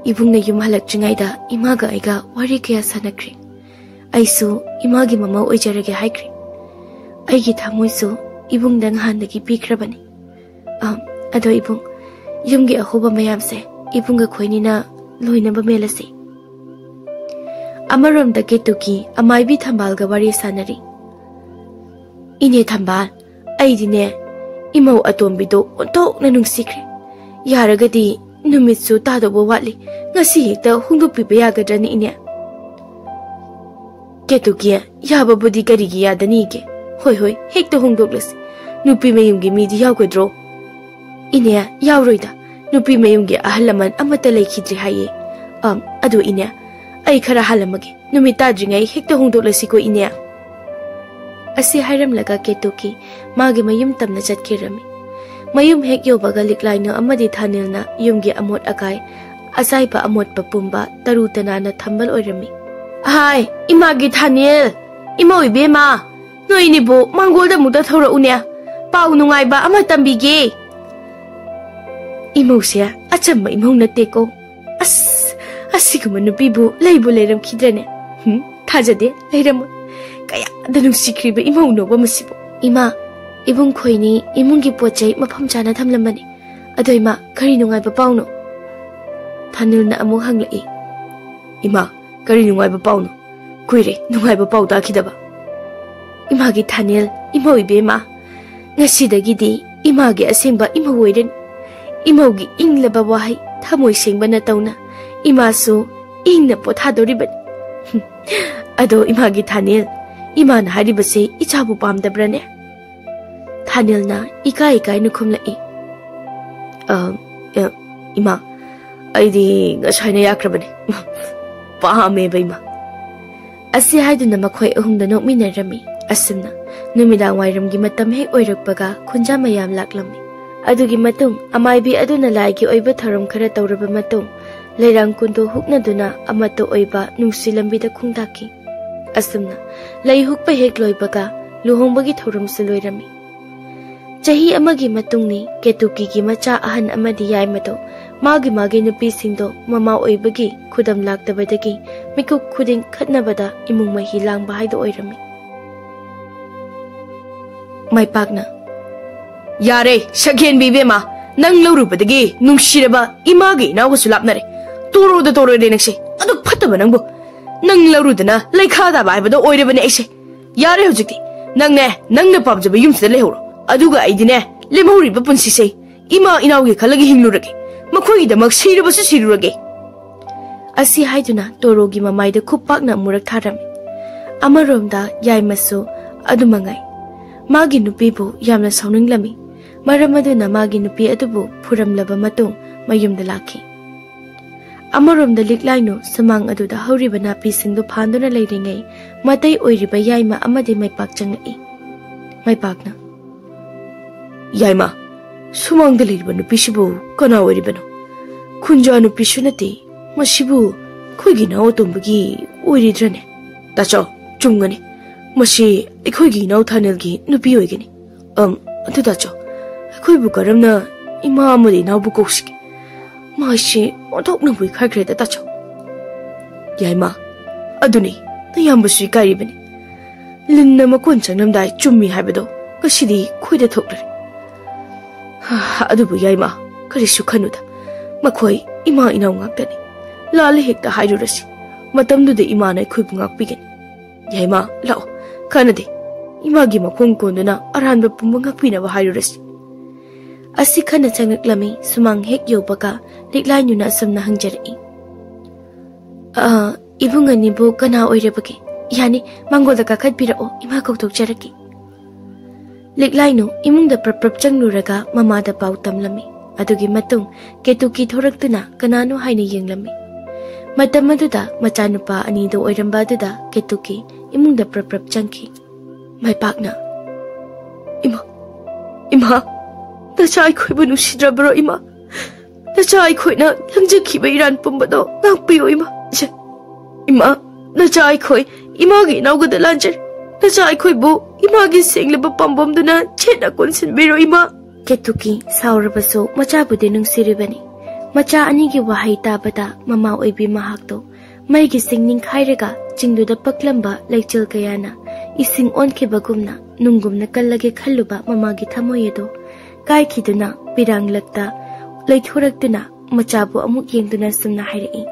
ꯏꯕꯨꯡꯅ ꯌꯨꯝ ꯍꯜꯂꯛꯇ꯭ꯔꯤꯉꯩꯗ ꯏꯃꯥꯒ ꯑꯩꯒ ꯋꯥꯔꯤ ꯀꯌꯥ ꯁꯥꯟꯅꯈ꯭ꯔꯦ꯫ ꯑꯩꯁꯨ ꯏꯃꯥꯒꯤ ꯃꯃꯧ ꯑꯣꯏꯖꯔꯒꯦ ꯍꯥꯏꯈ꯭ꯔꯦ꯫ ꯑꯩꯒꯤ ꯊꯃꯣꯏꯁꯨ ꯏꯕꯨꯡꯗ ꯅꯍꯥꯟꯗꯒꯤ ꯄꯤꯈ꯭ꯔꯕꯅꯤ꯫ ꯑ, ꯑꯗꯣ ꯏꯕꯨꯡ, ꯌꯨꯝꯒꯤ ꯑꯍꯧꯕ ꯃꯌꯥꯝꯁꯦ ꯏꯕꯨꯡꯒ ꯈꯣꯏꯅꯤꯅ ꯂꯣꯏꯅꯕ ꯃꯦꯜꯂꯁꯤ꯫" ꯑꯃꯔꯣꯝꯗ ꯀꯦꯇꯨꯀꯤ ꯑꯃꯥꯏꯕꯤ ꯊꯝꯕꯥꯜꯒ ꯋꯥꯔꯤ ꯁꯥꯟꯅꯔꯤ꯫ "ꯏꯅꯦ ꯊꯝꯕꯥꯜ, ꯑꯩꯗꯤꯅꯦ, ꯏꯃꯧ ꯑꯇꯣꯝꯕꯤꯗꯣ ꯑꯣꯟꯊꯣꯛꯅ ꯅꯨꯡꯁꯤꯈ꯭ꯔꯦ꯫ ꯌꯥꯔꯒꯗꯤ ꯅꯨꯃꯤꯠꯁꯨ ꯇꯥꯗꯧꯕ ꯋꯥꯠꯂꯤ, ꯉꯁꯤ ꯍꯦꯛꯇ ꯍꯣꯡꯗꯣꯛꯄꯤꯕ ꯌꯥꯒꯗ꯭ꯔꯅꯤ, ꯏꯅꯦ? ꯀꯦꯇꯨꯀꯤ, ꯌꯥꯕꯕꯨꯗꯤ ꯀꯔꯤꯒꯤ ꯌꯥꯗꯅꯤꯒꯦ? ꯍꯣꯏ, ꯍꯣꯏ, ꯍꯦꯛꯇ ꯍꯣꯡꯗꯣꯛꯂꯁꯤ꯫ ꯅꯨꯄꯤ ꯃꯌꯨꯝꯒꯤ ꯃꯤꯗꯤ ꯌꯥꯎꯒꯗ꯭ꯔꯣ? ꯏꯅꯦ, ꯌꯥꯎꯔꯣꯏꯗ꯫ ꯅꯨꯄꯤ ꯃꯌꯨꯝꯒꯤ ꯑꯍꯜ ꯂꯃꯟ ꯑꯃꯠꯇ ꯂꯩꯈꯤꯗ꯭ꯔꯦ ꯍꯥꯏꯌꯦ꯫ ꯑꯝ, ꯑꯗꯨ ꯏꯅꯦ, ꯑꯩ ꯈꯔ ꯍꯥꯜꯂꯝꯃꯒꯦ꯫ ꯅꯨꯃꯤꯠ ꯇꯥꯗ꯭ꯔꯤꯉꯩ ꯍꯦꯛꯇ ꯍꯣꯡꯗꯣꯛꯂꯁꯤꯀꯣ, ꯏꯅꯦ꯫ ꯑꯁꯤ ꯍꯥꯏꯔꯝꯂꯒ ꯀꯦꯇꯨꯀꯤ ꯃꯥꯒꯤ ꯃꯌꯨꯝ ꯇꯝꯅ ꯆꯠꯈꯤꯔꯝꯃꯤ꯫ ꯃꯌꯨꯝ ꯍꯦꯛ ꯌꯧꯕꯒ ꯂꯤꯛꯂꯥꯏꯅꯨ ꯑꯃꯗꯤ ꯊꯥꯅꯤꯜꯅ ꯌꯨꯝꯒꯤ ꯑꯃꯣꯠ ꯑꯀꯥꯏ, ꯑꯆꯥꯏꯕ ꯑꯃꯣꯠꯄ ꯄꯨꯝꯕ ꯇꯔꯨ ꯇꯅꯥꯟꯅ ꯊꯝꯕ ꯑꯣꯏꯔꯝꯃꯤ꯫ "ꯍꯥꯏ, ꯏꯃꯥꯒꯤ ꯊꯥꯅꯤꯜ, ꯏꯃꯧ ꯏꯕꯦꯝꯃ, ꯅꯣꯏꯅꯤꯕꯨ ꯃꯥꯡꯒꯣꯜꯗ ꯑꯃꯨꯛꯇ ꯊꯧꯔꯛꯎꯅꯦ, ꯄꯥꯎ ꯅꯨꯡꯉꯥꯏꯕ ꯑꯃ ꯇꯝꯕꯤꯒꯦ꯫" ꯏꯃꯧꯁꯦ ꯑꯆꯝꯕ ꯏꯃꯧ ꯅꯠꯇꯦꯀꯣ꯫ ꯑꯁ, ꯑꯁꯤꯒꯨꯝꯕ ꯅꯨꯄꯤꯕꯨ ꯂꯩꯕꯨ ꯂꯩꯔꯝꯈꯤꯗ꯭ꯔꯅꯦ? ꯍꯨꯝ, ꯊꯥꯖꯗꯦ, ꯂꯩꯔꯝꯃꯣꯏ꯫ ꯀꯌꯥꯗ ꯅꯨꯡꯁꯤꯈ꯭ꯔꯤꯕ ꯏꯃꯧꯅꯣꯕ ꯃꯁꯤꯕꯨ꯫ "ꯏꯃꯥ, ꯏꯕꯨꯡ ꯈꯣꯏꯅꯤ ꯏꯃꯨꯡꯒꯤ ꯄꯣꯠ ꯆꯩ ꯃꯐꯝ ꯆꯥꯅ ꯊꯝꯂꯝꯕꯅꯤ꯫ ꯑꯗꯣ ꯏꯃꯥ, ꯀꯔꯤ ꯅꯨꯡꯉꯥꯏꯕ ꯄꯥꯎꯅꯣ?" ꯊꯥꯅꯤꯜꯅ ꯑꯃꯨꯛ ꯍꯪꯂꯛꯏ꯫ "ꯏꯃꯥ, ꯀꯔꯤ ꯅꯨꯡꯉꯥꯏꯕ ꯄꯥꯎꯅꯣ? ꯀꯨꯏꯔꯦ ꯅꯨꯡꯉꯥꯏꯕ ꯄꯥꯎ ꯇꯥꯈꯤꯗꯕ꯫" "ꯏꯃꯥꯒꯤ ꯊꯥꯅꯤꯜ, ꯏꯃꯧ ꯏꯕꯦꯝꯃ, ꯉꯁꯤꯗꯒꯤꯗꯤ ꯏꯃꯥꯒꯤ ꯑꯁꯦꯡꯕ ꯏꯃꯧ ꯑꯣꯏꯔꯅꯤ꯫ ꯏꯃꯧꯒꯤ ꯏꯪꯂꯕ ꯋꯥꯍꯩ ꯊꯃꯣꯏ ꯁꯦꯡꯕ ꯅꯇꯧꯅ ꯏꯃꯥꯁꯨ ꯏꯪꯅ ꯄꯣꯊꯥꯗꯧꯔꯤꯕꯅꯤ꯫" "ꯑꯗꯣ ꯏꯃꯥꯒꯤ ꯊꯥꯅꯤꯜ, ꯏꯃꯥꯅ ꯍꯥꯏꯔꯤꯕꯁꯦ ꯏꯆꯥꯕꯨ ꯄꯥꯝꯗꯕ꯭ꯔꯅꯦ?" ꯊꯥꯅꯤꯜꯅ ꯏꯀꯥꯏ ꯏꯀꯥꯏꯅ ꯈꯨꯝꯂꯛꯏ꯫ "ꯑ, ꯑ, ꯏꯃꯥ, ꯑꯩꯗꯤ ꯉꯁꯥꯏꯅ ꯌꯥꯈ꯭ꯔꯕꯅꯤ꯫ ꯄꯥꯝꯃꯦꯕ, ꯏꯃꯥ꯫" ꯑꯁꯤ ꯍꯥꯏꯗꯨꯅ ꯃꯈꯣꯏ ꯑꯍꯨꯝꯗ ꯅꯣꯛꯃꯤꯟꯅꯔꯝꯃꯤ꯫ ꯑꯁꯨꯝꯅ ꯅꯨꯃꯤꯗꯥꯡ ꯋꯥꯏꯔꯝꯒꯤ ꯃꯇꯝ ꯍꯦꯛ ꯑꯣꯏꯔꯛꯄꯒ ꯈꯨꯟꯖꯥ ꯃꯌꯥꯝ ꯂꯥꯛꯂꯝꯃꯤ꯫ ꯑꯗꯨꯒꯤ ꯃꯇꯨꯡ ꯑꯃꯥꯏꯕꯤ ꯑꯗꯨꯅ ꯂꯥꯏꯒꯤ ꯑꯣꯏꯕ ꯊꯧꯔꯝ ꯈꯔ ꯇꯧꯔꯕ ꯃꯇꯨꯡ, ꯂꯩꯔꯥꯡ ꯀꯨꯟꯗꯣ ꯍꯨꯛꯅꯗꯨꯅ ꯑꯃꯠꯇ ꯑꯣꯏꯕ ꯅꯨꯡꯁꯤ ꯂꯝꯕꯤꯗ ꯈꯣꯡꯗꯥꯈꯤ꯫ ꯑꯁꯨꯝꯅ ꯂꯩ ꯍꯨꯛꯄ ꯍꯦꯛ ꯂꯣꯏꯕꯒ ꯂꯨꯍꯣꯡꯕꯒꯤ ꯊꯧꯔꯝꯁꯨ ꯂꯣꯏꯔꯝꯃꯤ꯫ ꯆꯍꯤ ꯑꯃꯒꯤ ꯃꯇꯨꯡꯅꯤ ꯀꯦꯇꯨꯀꯤꯒꯤ ꯃꯆꯥ ꯑꯍꯟ ꯑꯃꯗꯤ ꯌꯥꯏꯃꯗꯣ ꯃꯥꯒꯤ ꯃꯥꯒꯤ ꯅꯨꯄꯤꯁꯤꯡꯗꯣ ꯃꯃꯥ ꯑꯣꯏꯕꯒꯤ ꯈꯨꯗꯝ ꯂꯥꯛꯇꯕꯗꯒꯤ ꯃꯤꯀꯨꯞ ꯈꯨꯗꯤꯡ ꯈꯠꯅꯕꯗ ꯏꯃꯨꯡ ꯃꯍꯤ ꯂꯥꯡꯕ ꯍꯥꯏꯗꯣ ꯑꯣꯏꯔꯝꯃꯤ꯫ ꯃꯥꯏꯄꯥꯛꯅ, "ꯌꯥꯔꯦ, ꯁꯛꯍꯦꯟꯕꯤ ꯏꯕꯦꯝꯃ, ꯅꯪ ꯂꯧꯔꯨꯕꯗꯒꯤ ꯅꯨꯡꯁꯤꯔꯕ ꯏꯃꯥꯒꯤ ꯏꯅꯥꯎꯒꯁꯨ ꯂꯥꯞꯅꯔꯦ꯫ ꯇꯣꯔꯣꯗ ꯇꯣꯔꯣꯏꯔꯦ ꯅꯪꯁꯦ, ꯑꯗꯨꯛ ꯐꯠꯇꯕ ꯅꯪꯕꯨ꯫ ꯅꯪ ꯂꯧꯔꯨꯗꯅ ꯂꯩꯈꯥ ꯇꯥꯕ ꯍꯥꯏꯕꯗꯣ ꯑꯣꯏꯔꯕꯅꯦ ꯑꯩꯁꯦ꯫ ꯌꯥꯔꯦ ꯍꯧꯖꯤꯛꯇꯤ, ꯅꯪꯅꯦ, ꯅꯪꯅ ꯄꯥꯝꯖꯕ ꯌꯨꯝꯁꯤꯗ ꯂꯩꯍꯧꯔꯣ꯫ ꯑꯗꯨꯒ ꯑꯩꯗꯤꯅꯦ, ꯂꯦꯝꯍꯧꯔꯤꯕ ꯄꯨꯟꯁꯤꯁꯦ ꯏꯃꯥ ꯏꯅꯥꯎꯒꯤ ꯈꯜꯂꯒ ꯍꯤꯡꯂꯨꯔꯒꯦ꯫ ꯃꯈꯣꯏꯒꯤꯗꯃꯛ ꯁꯤꯔꯕꯁꯨ ꯁꯤꯔꯨꯔꯒꯦ꯫ ꯑꯁꯤ ꯍꯥꯏꯗꯨꯅ ꯇꯣꯔꯣꯒꯤ ꯃꯃꯥꯏꯗ ꯈꯨꯞ ꯄꯥꯛꯅ ꯑꯃꯨꯔꯛ ꯊꯥꯔꯝꯃꯤ꯫ ꯑꯃꯔꯣꯝꯗ ꯌꯥꯏꯃꯁꯨ ꯑꯗꯨ ꯃꯉꯥꯏ꯫ ꯃꯥꯒꯤ ꯅꯨꯄꯤꯕꯨ ꯌꯥꯝꯅ ꯁꯥꯎꯅꯤꯡꯂꯝꯃꯤ꯫ ꯃꯔꯝ ꯑꯗꯨꯅ ꯃꯥꯒꯤ ꯅꯨꯄꯤ ꯑꯗꯨꯕꯨ ꯐꯨꯔꯝꯂꯕ ꯃꯇꯨꯡ ꯃꯌꯨꯝꯗ ꯂꯥꯛꯈꯤ꯫ ꯑꯃꯔꯣꯝꯗ ꯂꯤꯛꯂꯥꯏꯅꯨ ꯁꯨꯃꯥꯡ ꯑꯗꯨꯗ ꯍꯧꯔꯤꯕ ꯅꯥꯄꯤꯁꯤꯡꯗꯨ ꯐꯥꯟꯗꯨꯅ ꯂꯩꯔꯤꯉꯩ, ꯃꯇꯩ ꯑꯣꯏꯔꯤꯕ ꯌꯥꯏꯃ ꯑꯃꯗꯤ ꯃꯥꯏꯄꯥꯛ ꯆꯪꯂꯛꯏ꯫ ꯃꯥꯏꯄꯥꯛꯅ, "ꯌꯥꯏꯃ, ꯁꯨꯃꯥꯡꯗ ꯂꯩꯔꯤꯕ ꯅꯨꯄꯤꯁꯤꯕꯨ ꯀꯅꯥ ꯑꯣꯏꯔꯤꯕꯅꯣ? ꯈꯨꯟꯖꯥ ꯅꯨꯄꯤꯁꯨ ꯅꯠꯇꯦ꯫ ꯃꯁꯤꯕꯨ ꯑꯩꯈꯣꯏꯒꯤ ꯏꯅꯥꯎ ꯑꯇꯣꯝꯕꯒꯤ ꯑꯣꯏꯔꯤꯗ꯭ꯔꯅꯦ?" "ꯇꯥꯆꯧ, ꯆꯨꯝꯒꯅꯤ꯫ ꯃꯁꯤ ꯑꯩꯈꯣꯏꯒꯤ ꯏꯅꯥꯎ ꯊꯥꯅꯦꯜꯒꯤ ꯅꯨꯄꯤ ꯑꯣꯏꯒꯅꯤ꯫ ꯑꯝ, ꯑꯗꯨ ꯇꯥꯆꯧ, ꯑꯩꯈꯣꯏꯕꯨ ꯀꯔꯝꯅ ꯏꯃꯥ ꯑꯃꯗꯤ ꯏꯅꯥꯎꯕꯨ ꯀꯧꯁꯤꯒꯦ? ꯃꯥꯏꯁꯦ ꯑꯣꯟꯊꯣꯛꯅꯕꯨ ꯏꯀꯥꯏꯈ꯭ꯔꯦꯗ ꯇꯥꯆꯧ꯫ ꯌꯥꯏꯃ, ꯑꯗꯨꯅꯤ, ꯅꯌꯥꯝꯕꯁꯨ ꯏꯀꯥꯏꯔꯤꯕꯅꯤ꯫ ꯂꯤꯟꯅ ꯃꯀꯣꯟ ꯆꯪꯂꯝꯗꯥꯏ ꯆꯨꯝꯃꯤ ꯍꯥꯏꯕꯗꯣ ꯉꯁꯤꯗꯤ ꯈꯣꯏꯗ ꯊꯣꯛꯂꯔꯦ꯫ ꯍꯥ, ꯑꯗꯨꯕꯨ ꯌꯥꯏꯃ, ꯀꯔꯤꯁꯨ ꯈꯟꯅꯨꯗ꯫ ꯃꯈꯣꯏ ꯏꯃꯥ ꯏꯅꯥꯎ ꯉꯥꯛꯇꯅꯤ꯫ ꯂꯥꯜꯂꯦ ꯍꯦꯛꯇ ꯍꯥꯏꯔꯨꯔꯁꯤ꯫ ꯃꯇꯝꯗꯨꯗ ꯏꯃꯥꯅ ꯑꯩꯈꯣꯏꯕꯨ ꯉꯥꯛꯄꯤꯒꯅꯤ꯫ ꯌꯥꯏꯃ, ꯂꯥꯛꯑꯣ, ꯈꯟꯅꯗꯦ꯫ ꯏꯃꯥꯒꯤ ꯃꯈꯣꯡ ꯀꯣꯟꯗꯨꯅ ꯑꯔꯥꯟꯕ ꯄꯨꯝꯕ ꯉꯥꯛꯄꯤꯅꯕ ꯍꯥꯏꯔꯨꯔꯁꯤ꯫" ꯑꯁꯤ ꯈꯟꯅ ꯆꯪꯂꯛꯂꯝꯃꯤ꯫ ꯁꯨꯃꯥꯡ ꯍꯦꯛ ꯌꯧꯕꯒ ꯂꯤꯛꯂꯥꯏꯅꯨꯅ ꯑꯁꯨꯝꯅ ꯍꯪꯖꯔꯛꯏ, "ꯑ, ꯏꯕꯨꯡ ꯑꯅꯤꯕꯨ ꯀꯅꯥ ꯑꯣꯏꯔꯕꯒꯦ? ꯌꯥꯅꯤ, ꯃꯥꯡꯒꯣꯜꯗ ꯀꯥꯈꯠꯄꯤꯔꯛꯑꯣ, ꯏꯃꯥ ꯀꯧꯊꯣꯛꯆꯔꯛꯀꯦ꯫" ꯂꯤꯛꯂꯥꯏꯅꯨ ꯏꯃꯨꯡꯗ ꯄ꯭ꯔꯞ ꯄ꯭ꯔꯞ ꯆꯪꯂꯨꯔꯒ ꯃꯃꯥꯗ ꯄꯥꯎ ꯇꯝꯂꯝꯃꯤ꯫ ꯑꯗꯨꯒꯤ ꯃꯇꯨꯡ ꯀꯦꯇꯨꯀꯤ ꯊꯣꯔꯛꯇꯨꯅ ꯀꯅꯥꯅꯣ ꯍꯥꯏꯅ ꯌꯦꯡꯂꯝꯃꯤ꯫ ꯃꯇꯝ ꯑꯗꯨꯗ ꯃꯆꯥꯅꯨꯄꯥ ꯑꯅꯤꯗꯨ ꯑꯣꯏꯔꯝꯕ ꯑꯗꯨꯗ ꯀꯦꯇꯨꯀꯤ ꯏꯃꯨꯡꯗ ꯄ꯭ꯔꯞ ꯄ꯭ꯔꯞ ꯆꯪꯈꯤ꯫ ꯃꯥꯏꯄꯥꯛꯅ, "ꯏꯃꯥ, ꯏꯃꯥ, ꯅꯆꯥ ꯑꯩꯈꯣꯏꯕꯨ ꯅꯨꯡꯁꯤꯗ꯭ꯔꯕ꯭ꯔꯣ ꯏꯃꯥ? ꯅꯆꯥ ꯑꯩꯈꯣꯏꯅ ꯂꯪꯖꯈꯤꯕ ꯏꯔꯥꯟ ꯄꯨꯝꯕꯗꯣ ꯉꯥꯛꯄꯤꯌꯨ ꯏꯃꯥ꯫ ꯏꯃꯥ, ꯅꯆꯥ ꯑꯩꯈꯣꯏ ꯏꯃꯥꯒꯤ ꯏꯅꯥꯎꯒꯗ ꯂꯥꯟꯖꯔꯦ꯫ ꯅꯆꯥ ꯑꯩꯈꯣꯏꯕꯨ ꯏꯃꯥꯒꯤ ꯁꯦꯡꯂꯕ ꯄꯥꯝꯕꯣꯝꯗꯨꯅ ꯆꯦꯠꯅ ꯀꯣꯟꯁꯤꯟꯕꯤꯔꯣ ꯏꯃꯥ꯫" ꯀꯦꯇꯨꯀꯤ ꯁꯥꯎꯔꯕꯁꯨ ꯃꯆꯥꯕꯨꯗꯤ ꯅꯨꯡꯁꯤꯔꯤꯕꯅꯤ꯫ ꯃꯆꯥ ꯑꯅꯤꯒꯤ ꯋꯥꯍꯩ ꯇꯥꯕꯗ ꯃꯃꯥ ꯑꯣꯏꯕꯤ ꯃꯍꯥꯛꯇꯣ ꯃꯩꯒꯤ ꯆꯤꯡ ꯅꯤꯡꯈꯥꯏꯔꯒ ꯆꯤꯡꯗꯨꯗ ꯄꯛꯂꯝꯕ ꯂꯩꯆꯤꯜ ꯀꯌꯥꯅ ꯏꯁꯤꯡ ꯑꯣꯟꯈꯤꯕꯒꯨꯝꯅ ꯅꯨꯡꯒꯨꯝꯅ ꯀꯜꯂꯒꯦ ꯈꯜꯂꯨꯕ ꯃꯃꯥꯒꯤ ꯊꯃꯣꯏ ꯑꯗꯣ ꯀꯥꯏꯈꯤꯗꯨꯅ ꯄꯤꯔꯥꯡꯂꯛꯇ ꯂꯩꯊꯣꯔꯛꯇꯨꯅ ꯃꯆꯥꯕꯨ ꯑꯃꯨꯛ ꯌꯦꯡꯗꯨꯅ ꯁꯨꯝꯅ ꯍꯥꯏꯔꯛꯏ,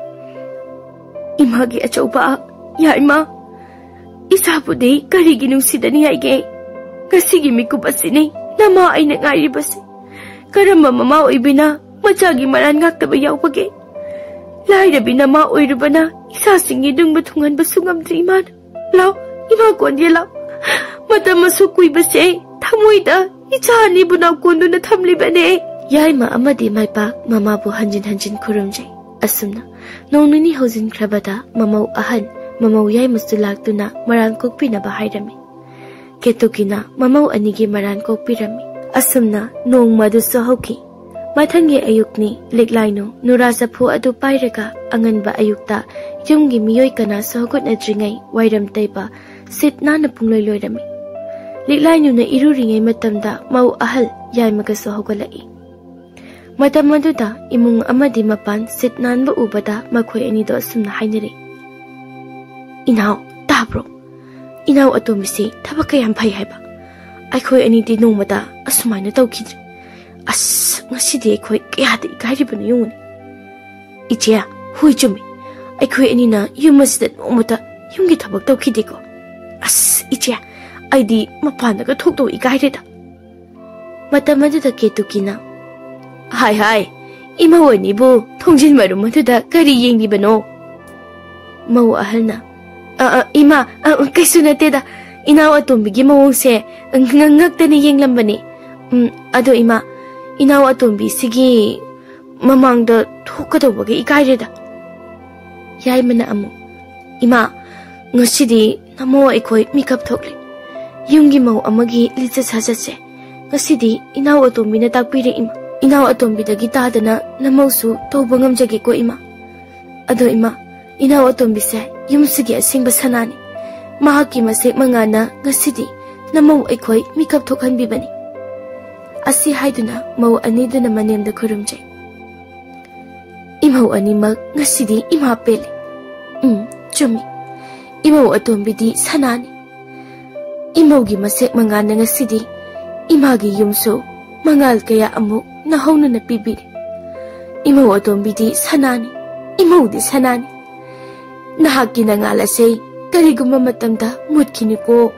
"ꯏꯃꯥꯒꯤ ꯑꯆꯧꯕ ꯌꯥꯏꯃ, ꯏꯆꯥꯕꯨꯗꯤ ꯀꯔꯤꯒꯤ ꯅꯨꯡꯁꯤꯗꯅꯤ ꯍꯥꯏꯒꯦ? ꯉꯁꯤꯒꯤ ꯃꯤꯀꯨꯞ ꯑꯁꯤꯅꯤ ꯅꯃꯥ ꯑꯩꯅ ꯉꯥꯏꯔꯤꯕꯁꯤ꯫ ꯀꯔꯝꯕ ꯃꯃꯥ ꯑꯣꯏꯕꯤꯅ ꯃꯆꯥꯒꯤ ꯃꯔꯥꯟ ꯉꯥꯛꯇꯕ ꯌꯥꯎꯕꯒꯦ? ꯂꯥꯏꯔꯕꯤ ꯅꯃꯥ ꯑꯣꯏꯔꯨꯕꯅ ꯏꯆꯥꯁꯤꯡꯒꯤ ꯅꯨꯡꯕ ꯊꯨꯡꯍꯟꯕꯁꯨ ꯉꯝꯗ꯭ꯔꯤ ꯏꯃꯥꯅ꯫ ꯂꯥꯎ, ꯏꯃꯥ ꯀꯣꯟꯗꯦ ꯂꯥꯎ꯫ ꯃꯇꯝ ꯑꯁꯨꯛ ꯀꯨꯏꯕꯁꯦ ꯑꯩ ꯊꯃꯣꯏꯗ ꯏꯆꯥ ꯑꯅꯤꯕꯨ ꯅꯥꯎꯀꯣꯟꯗꯨꯅ ꯊꯝꯂꯤꯕꯅꯦ꯫ ꯌꯥꯏꯃ ꯑꯃꯗꯤ ꯃꯥꯏꯄꯥꯛ ꯃꯃꯥꯕꯨ ꯍꯟꯖꯤꯟ ꯍꯟꯖꯤꯟ ꯈꯨꯔꯨꯝꯖꯩ꯫ ꯑꯁꯨꯝꯅ ꯅꯣꯡ ꯅꯤꯅꯤ ꯍꯧꯖꯤꯟꯈ꯭ꯔꯕꯗ ꯃꯃꯧ ꯑꯍꯟ, ꯃꯃꯧ ꯌꯥꯏꯃꯁꯨ ꯂꯥꯛꯇꯨꯅ ꯃꯔꯥꯟ ꯀꯣꯛꯄꯤꯅꯕ ꯍꯥꯏꯔꯝꯃꯤ꯫ ꯀꯦꯇꯨꯀꯤꯅ ꯃꯃꯧ ꯑꯅꯤꯒꯤ ꯃꯔꯥꯟ ꯀꯣꯛꯄꯤꯔꯝꯃꯤ꯫ ꯑꯁꯨꯝꯅ ꯅꯣꯡꯃ ꯑꯗꯨꯁꯨ ꯍꯧꯈꯤ꯫ ꯃꯊꯪꯒꯤ ꯑꯌꯨꯛꯅꯤ꯫ ꯂꯤꯛꯂꯥꯏꯅꯨ ꯅꯨꯔꯥ ꯆꯐꯨ ꯑꯗꯨ ꯄꯥꯏꯔꯒ ꯑꯉꯟꯕ ꯑꯌꯨꯛꯇ ꯌꯨꯝꯒꯤ ꯃꯤꯑꯣꯏ ꯀꯅꯥꯁꯨ ꯍꯧꯒꯠꯅꯗ꯭ꯔꯤꯉꯩ ꯋꯥꯏꯔꯝ ꯇꯩꯕ ꯁꯤꯠ ꯅꯥꯟꯅ ꯄꯨꯡꯂꯣꯏ ꯂꯣꯏꯔꯝꯃꯤ꯫ ꯂꯤꯛꯂꯥꯏꯅꯨꯅ ꯏꯔꯨꯔꯤꯉꯩ ꯃꯇꯝꯗ ꯃꯧ ꯑꯍꯜ ꯌꯥꯏꯃꯒꯁꯨ ꯍꯧꯒꯠꯂꯛꯏ꯫ ꯃꯇꯝ ꯑꯗꯨꯗ ꯏꯃꯨꯡ ꯑꯃꯗꯤ ꯃꯄꯥꯟ ꯁꯤꯠ ꯅꯥꯟꯕ ꯎꯕꯗ ꯃꯈꯣꯏ ꯑꯅꯤꯗꯣ ꯑꯁꯨꯝꯅ ꯍꯥꯏꯅꯔꯦ, "ꯏꯅꯥꯎ, ꯇꯥꯕ꯭ꯔꯣ? ꯏꯅꯥꯎ ꯑꯇꯣꯝꯕꯤꯁꯤ ꯊꯕꯛ ꯀꯌꯥꯝ ꯐꯩ ꯍꯥꯏꯕ꯫ ꯑꯩꯈꯣꯏ ꯑꯅꯤꯗꯤ ꯅꯣꯡꯃꯇ ꯑꯁꯨꯃꯥꯏꯅ ꯇꯧꯈꯤꯗ꯭ꯔꯤ꯫ ꯑꯁ, ꯉꯁꯤꯗꯤ ꯑꯩꯈꯣꯏ ꯀꯌꯥꯗ ꯏꯀꯥꯏꯔꯤꯕꯅꯣ ꯌꯦꯡꯉꯨꯅꯦ꯫" "ꯏꯆꯦ, ꯍꯣꯏ ꯆꯨꯝꯃꯤ꯫ ꯑꯩꯈꯣꯏ ꯑꯅꯤꯅ ꯌꯨꯝ ꯑꯁꯤꯗ ꯅꯣꯡꯃꯇ ꯌꯨꯝꯒꯤ ꯊꯕꯛ ꯇꯧꯈꯤꯗꯦꯀꯣ꯫ ꯑꯁ, ꯏꯆꯦ, ꯑꯩꯗꯤ ꯃꯄꯥꯟꯗꯒ ꯊꯣꯛꯇꯧ ꯏꯀꯥꯏꯔꯦꯗ꯫" ꯃꯇꯝ ꯑꯗꯨꯗ ꯀꯦꯇꯨꯀꯤꯅ, "ꯍꯥꯏ ꯍꯥꯏ, ꯏꯃꯧ ꯑꯅꯤꯕꯨ ꯊꯣꯡꯖꯤꯟ ꯃꯔꯨꯝ ꯑꯗꯨꯗ ꯀꯔꯤ ꯌꯦꯡꯂꯤꯕꯅꯣ?" ꯃꯧ ꯑꯍꯜꯅ, "ꯑ, ꯑ, ꯏꯃꯥ, ꯑ, ꯀꯩꯁꯨ ꯅꯠꯇꯦꯗ꯫ ꯏꯅꯥꯎ ꯑꯇꯣꯝꯕꯤꯒꯤ ꯃꯑꯣꯡꯁꯦ ꯉ-, ꯉꯛꯇꯅ ꯌꯦꯡꯂꯝꯕꯅꯤ꯫ ꯎꯝ, ꯑꯗꯣ ꯏꯃꯥ, ꯏꯅꯥꯎ ꯑꯇꯣꯝꯕꯤꯁꯤꯒꯤ ꯃꯃꯥꯡꯗ ꯊꯣꯛꯀꯗꯧꯕꯒ ꯏꯀꯥꯏꯔꯦꯗ꯫" ꯌꯥꯏꯃꯅ ꯑꯃꯨꯛ, "ꯏꯃꯥ, ꯉꯁꯤꯗꯤ ꯅꯃꯧ ꯑꯩꯈꯣꯏ ꯃꯤꯀꯞ ꯊꯣꯛꯂꯦ꯫ ꯌꯨꯝꯒꯤ ꯃꯧ ꯑꯃꯒꯤ ꯂꯤꯆꯠ ꯁꯥꯖꯠꯁꯦ ꯉꯁꯤꯗꯤ ꯏꯅꯥꯎ ꯑꯇꯣꯝꯕꯤꯅ ꯇꯥꯛꯄꯤꯔꯦ ꯏꯃꯥ꯫ ꯏꯅꯥꯎ ꯑꯇꯣꯝꯕꯤꯗꯒꯤ ꯇꯥꯗꯅ ꯅꯃꯧꯁꯨ ꯇꯧꯕ ꯉꯝꯖꯒꯦꯀꯣ ꯏꯃꯥ꯫ ꯑꯗꯣ ꯏꯃꯥ, ꯏꯅꯥꯎ ꯑꯇꯣꯝꯕꯤꯁꯦ ꯌꯨꯝꯁꯤꯒꯤ ꯑꯁꯦꯡꯕ ꯁꯅꯥꯅꯤ꯫ ꯃꯍꯥꯛꯀꯤ ꯃꯁꯦꯛ ꯃꯉꯥꯅ ꯉꯁꯤꯗꯤ ꯅꯃꯧ ꯑꯩꯈꯣꯏ ꯃꯤꯀꯞ ꯊꯣꯛꯍꯟꯕꯤꯕꯅꯤ꯫" ꯑꯁꯤ ꯍꯥꯏꯗꯨꯅ ꯃꯧ ꯑꯅꯤꯗꯨꯅ ꯃꯅꯦꯝꯗ ꯈꯨꯔꯨꯝꯖꯩ꯫ "ꯏꯃꯧ ꯑꯅꯤꯃꯛ ꯉꯁꯤꯗꯤ ꯏꯃꯥ ꯄꯦꯜꯂꯤ꯫ ꯎꯝ, ꯆꯨꯝꯃꯤ꯫ ꯏꯃꯧ ꯑꯇꯣꯝꯕꯤꯗꯤ ꯁꯅꯥꯅꯤ꯫ ꯏꯃꯧꯒꯤ ꯃꯁꯦꯛ ꯃꯉꯥꯜꯅ ꯉꯁꯤꯗꯤ ꯏꯃꯥꯒꯤ ꯌꯨꯝꯁꯨ ꯃꯉꯥꯜ ꯀꯌꯥ ꯑꯃꯨꯛ ꯅꯧꯍꯧꯅꯅ ꯄꯤꯕꯤꯔꯦ꯫ ꯏꯃꯧ ꯑꯇꯣꯝꯕꯤꯗꯤ ꯁꯅꯥꯅꯤ, ꯏꯃꯧꯗꯤ ꯁꯅꯥꯅꯤ꯫ ꯅꯍꯥꯛꯀꯤ ꯅꯉꯥꯜ ꯑꯁꯦ ꯀꯔꯤꯒꯨꯝꯕ ꯃꯇꯝꯗ ꯃꯨꯠꯈꯤꯅꯤꯀꯣ꯫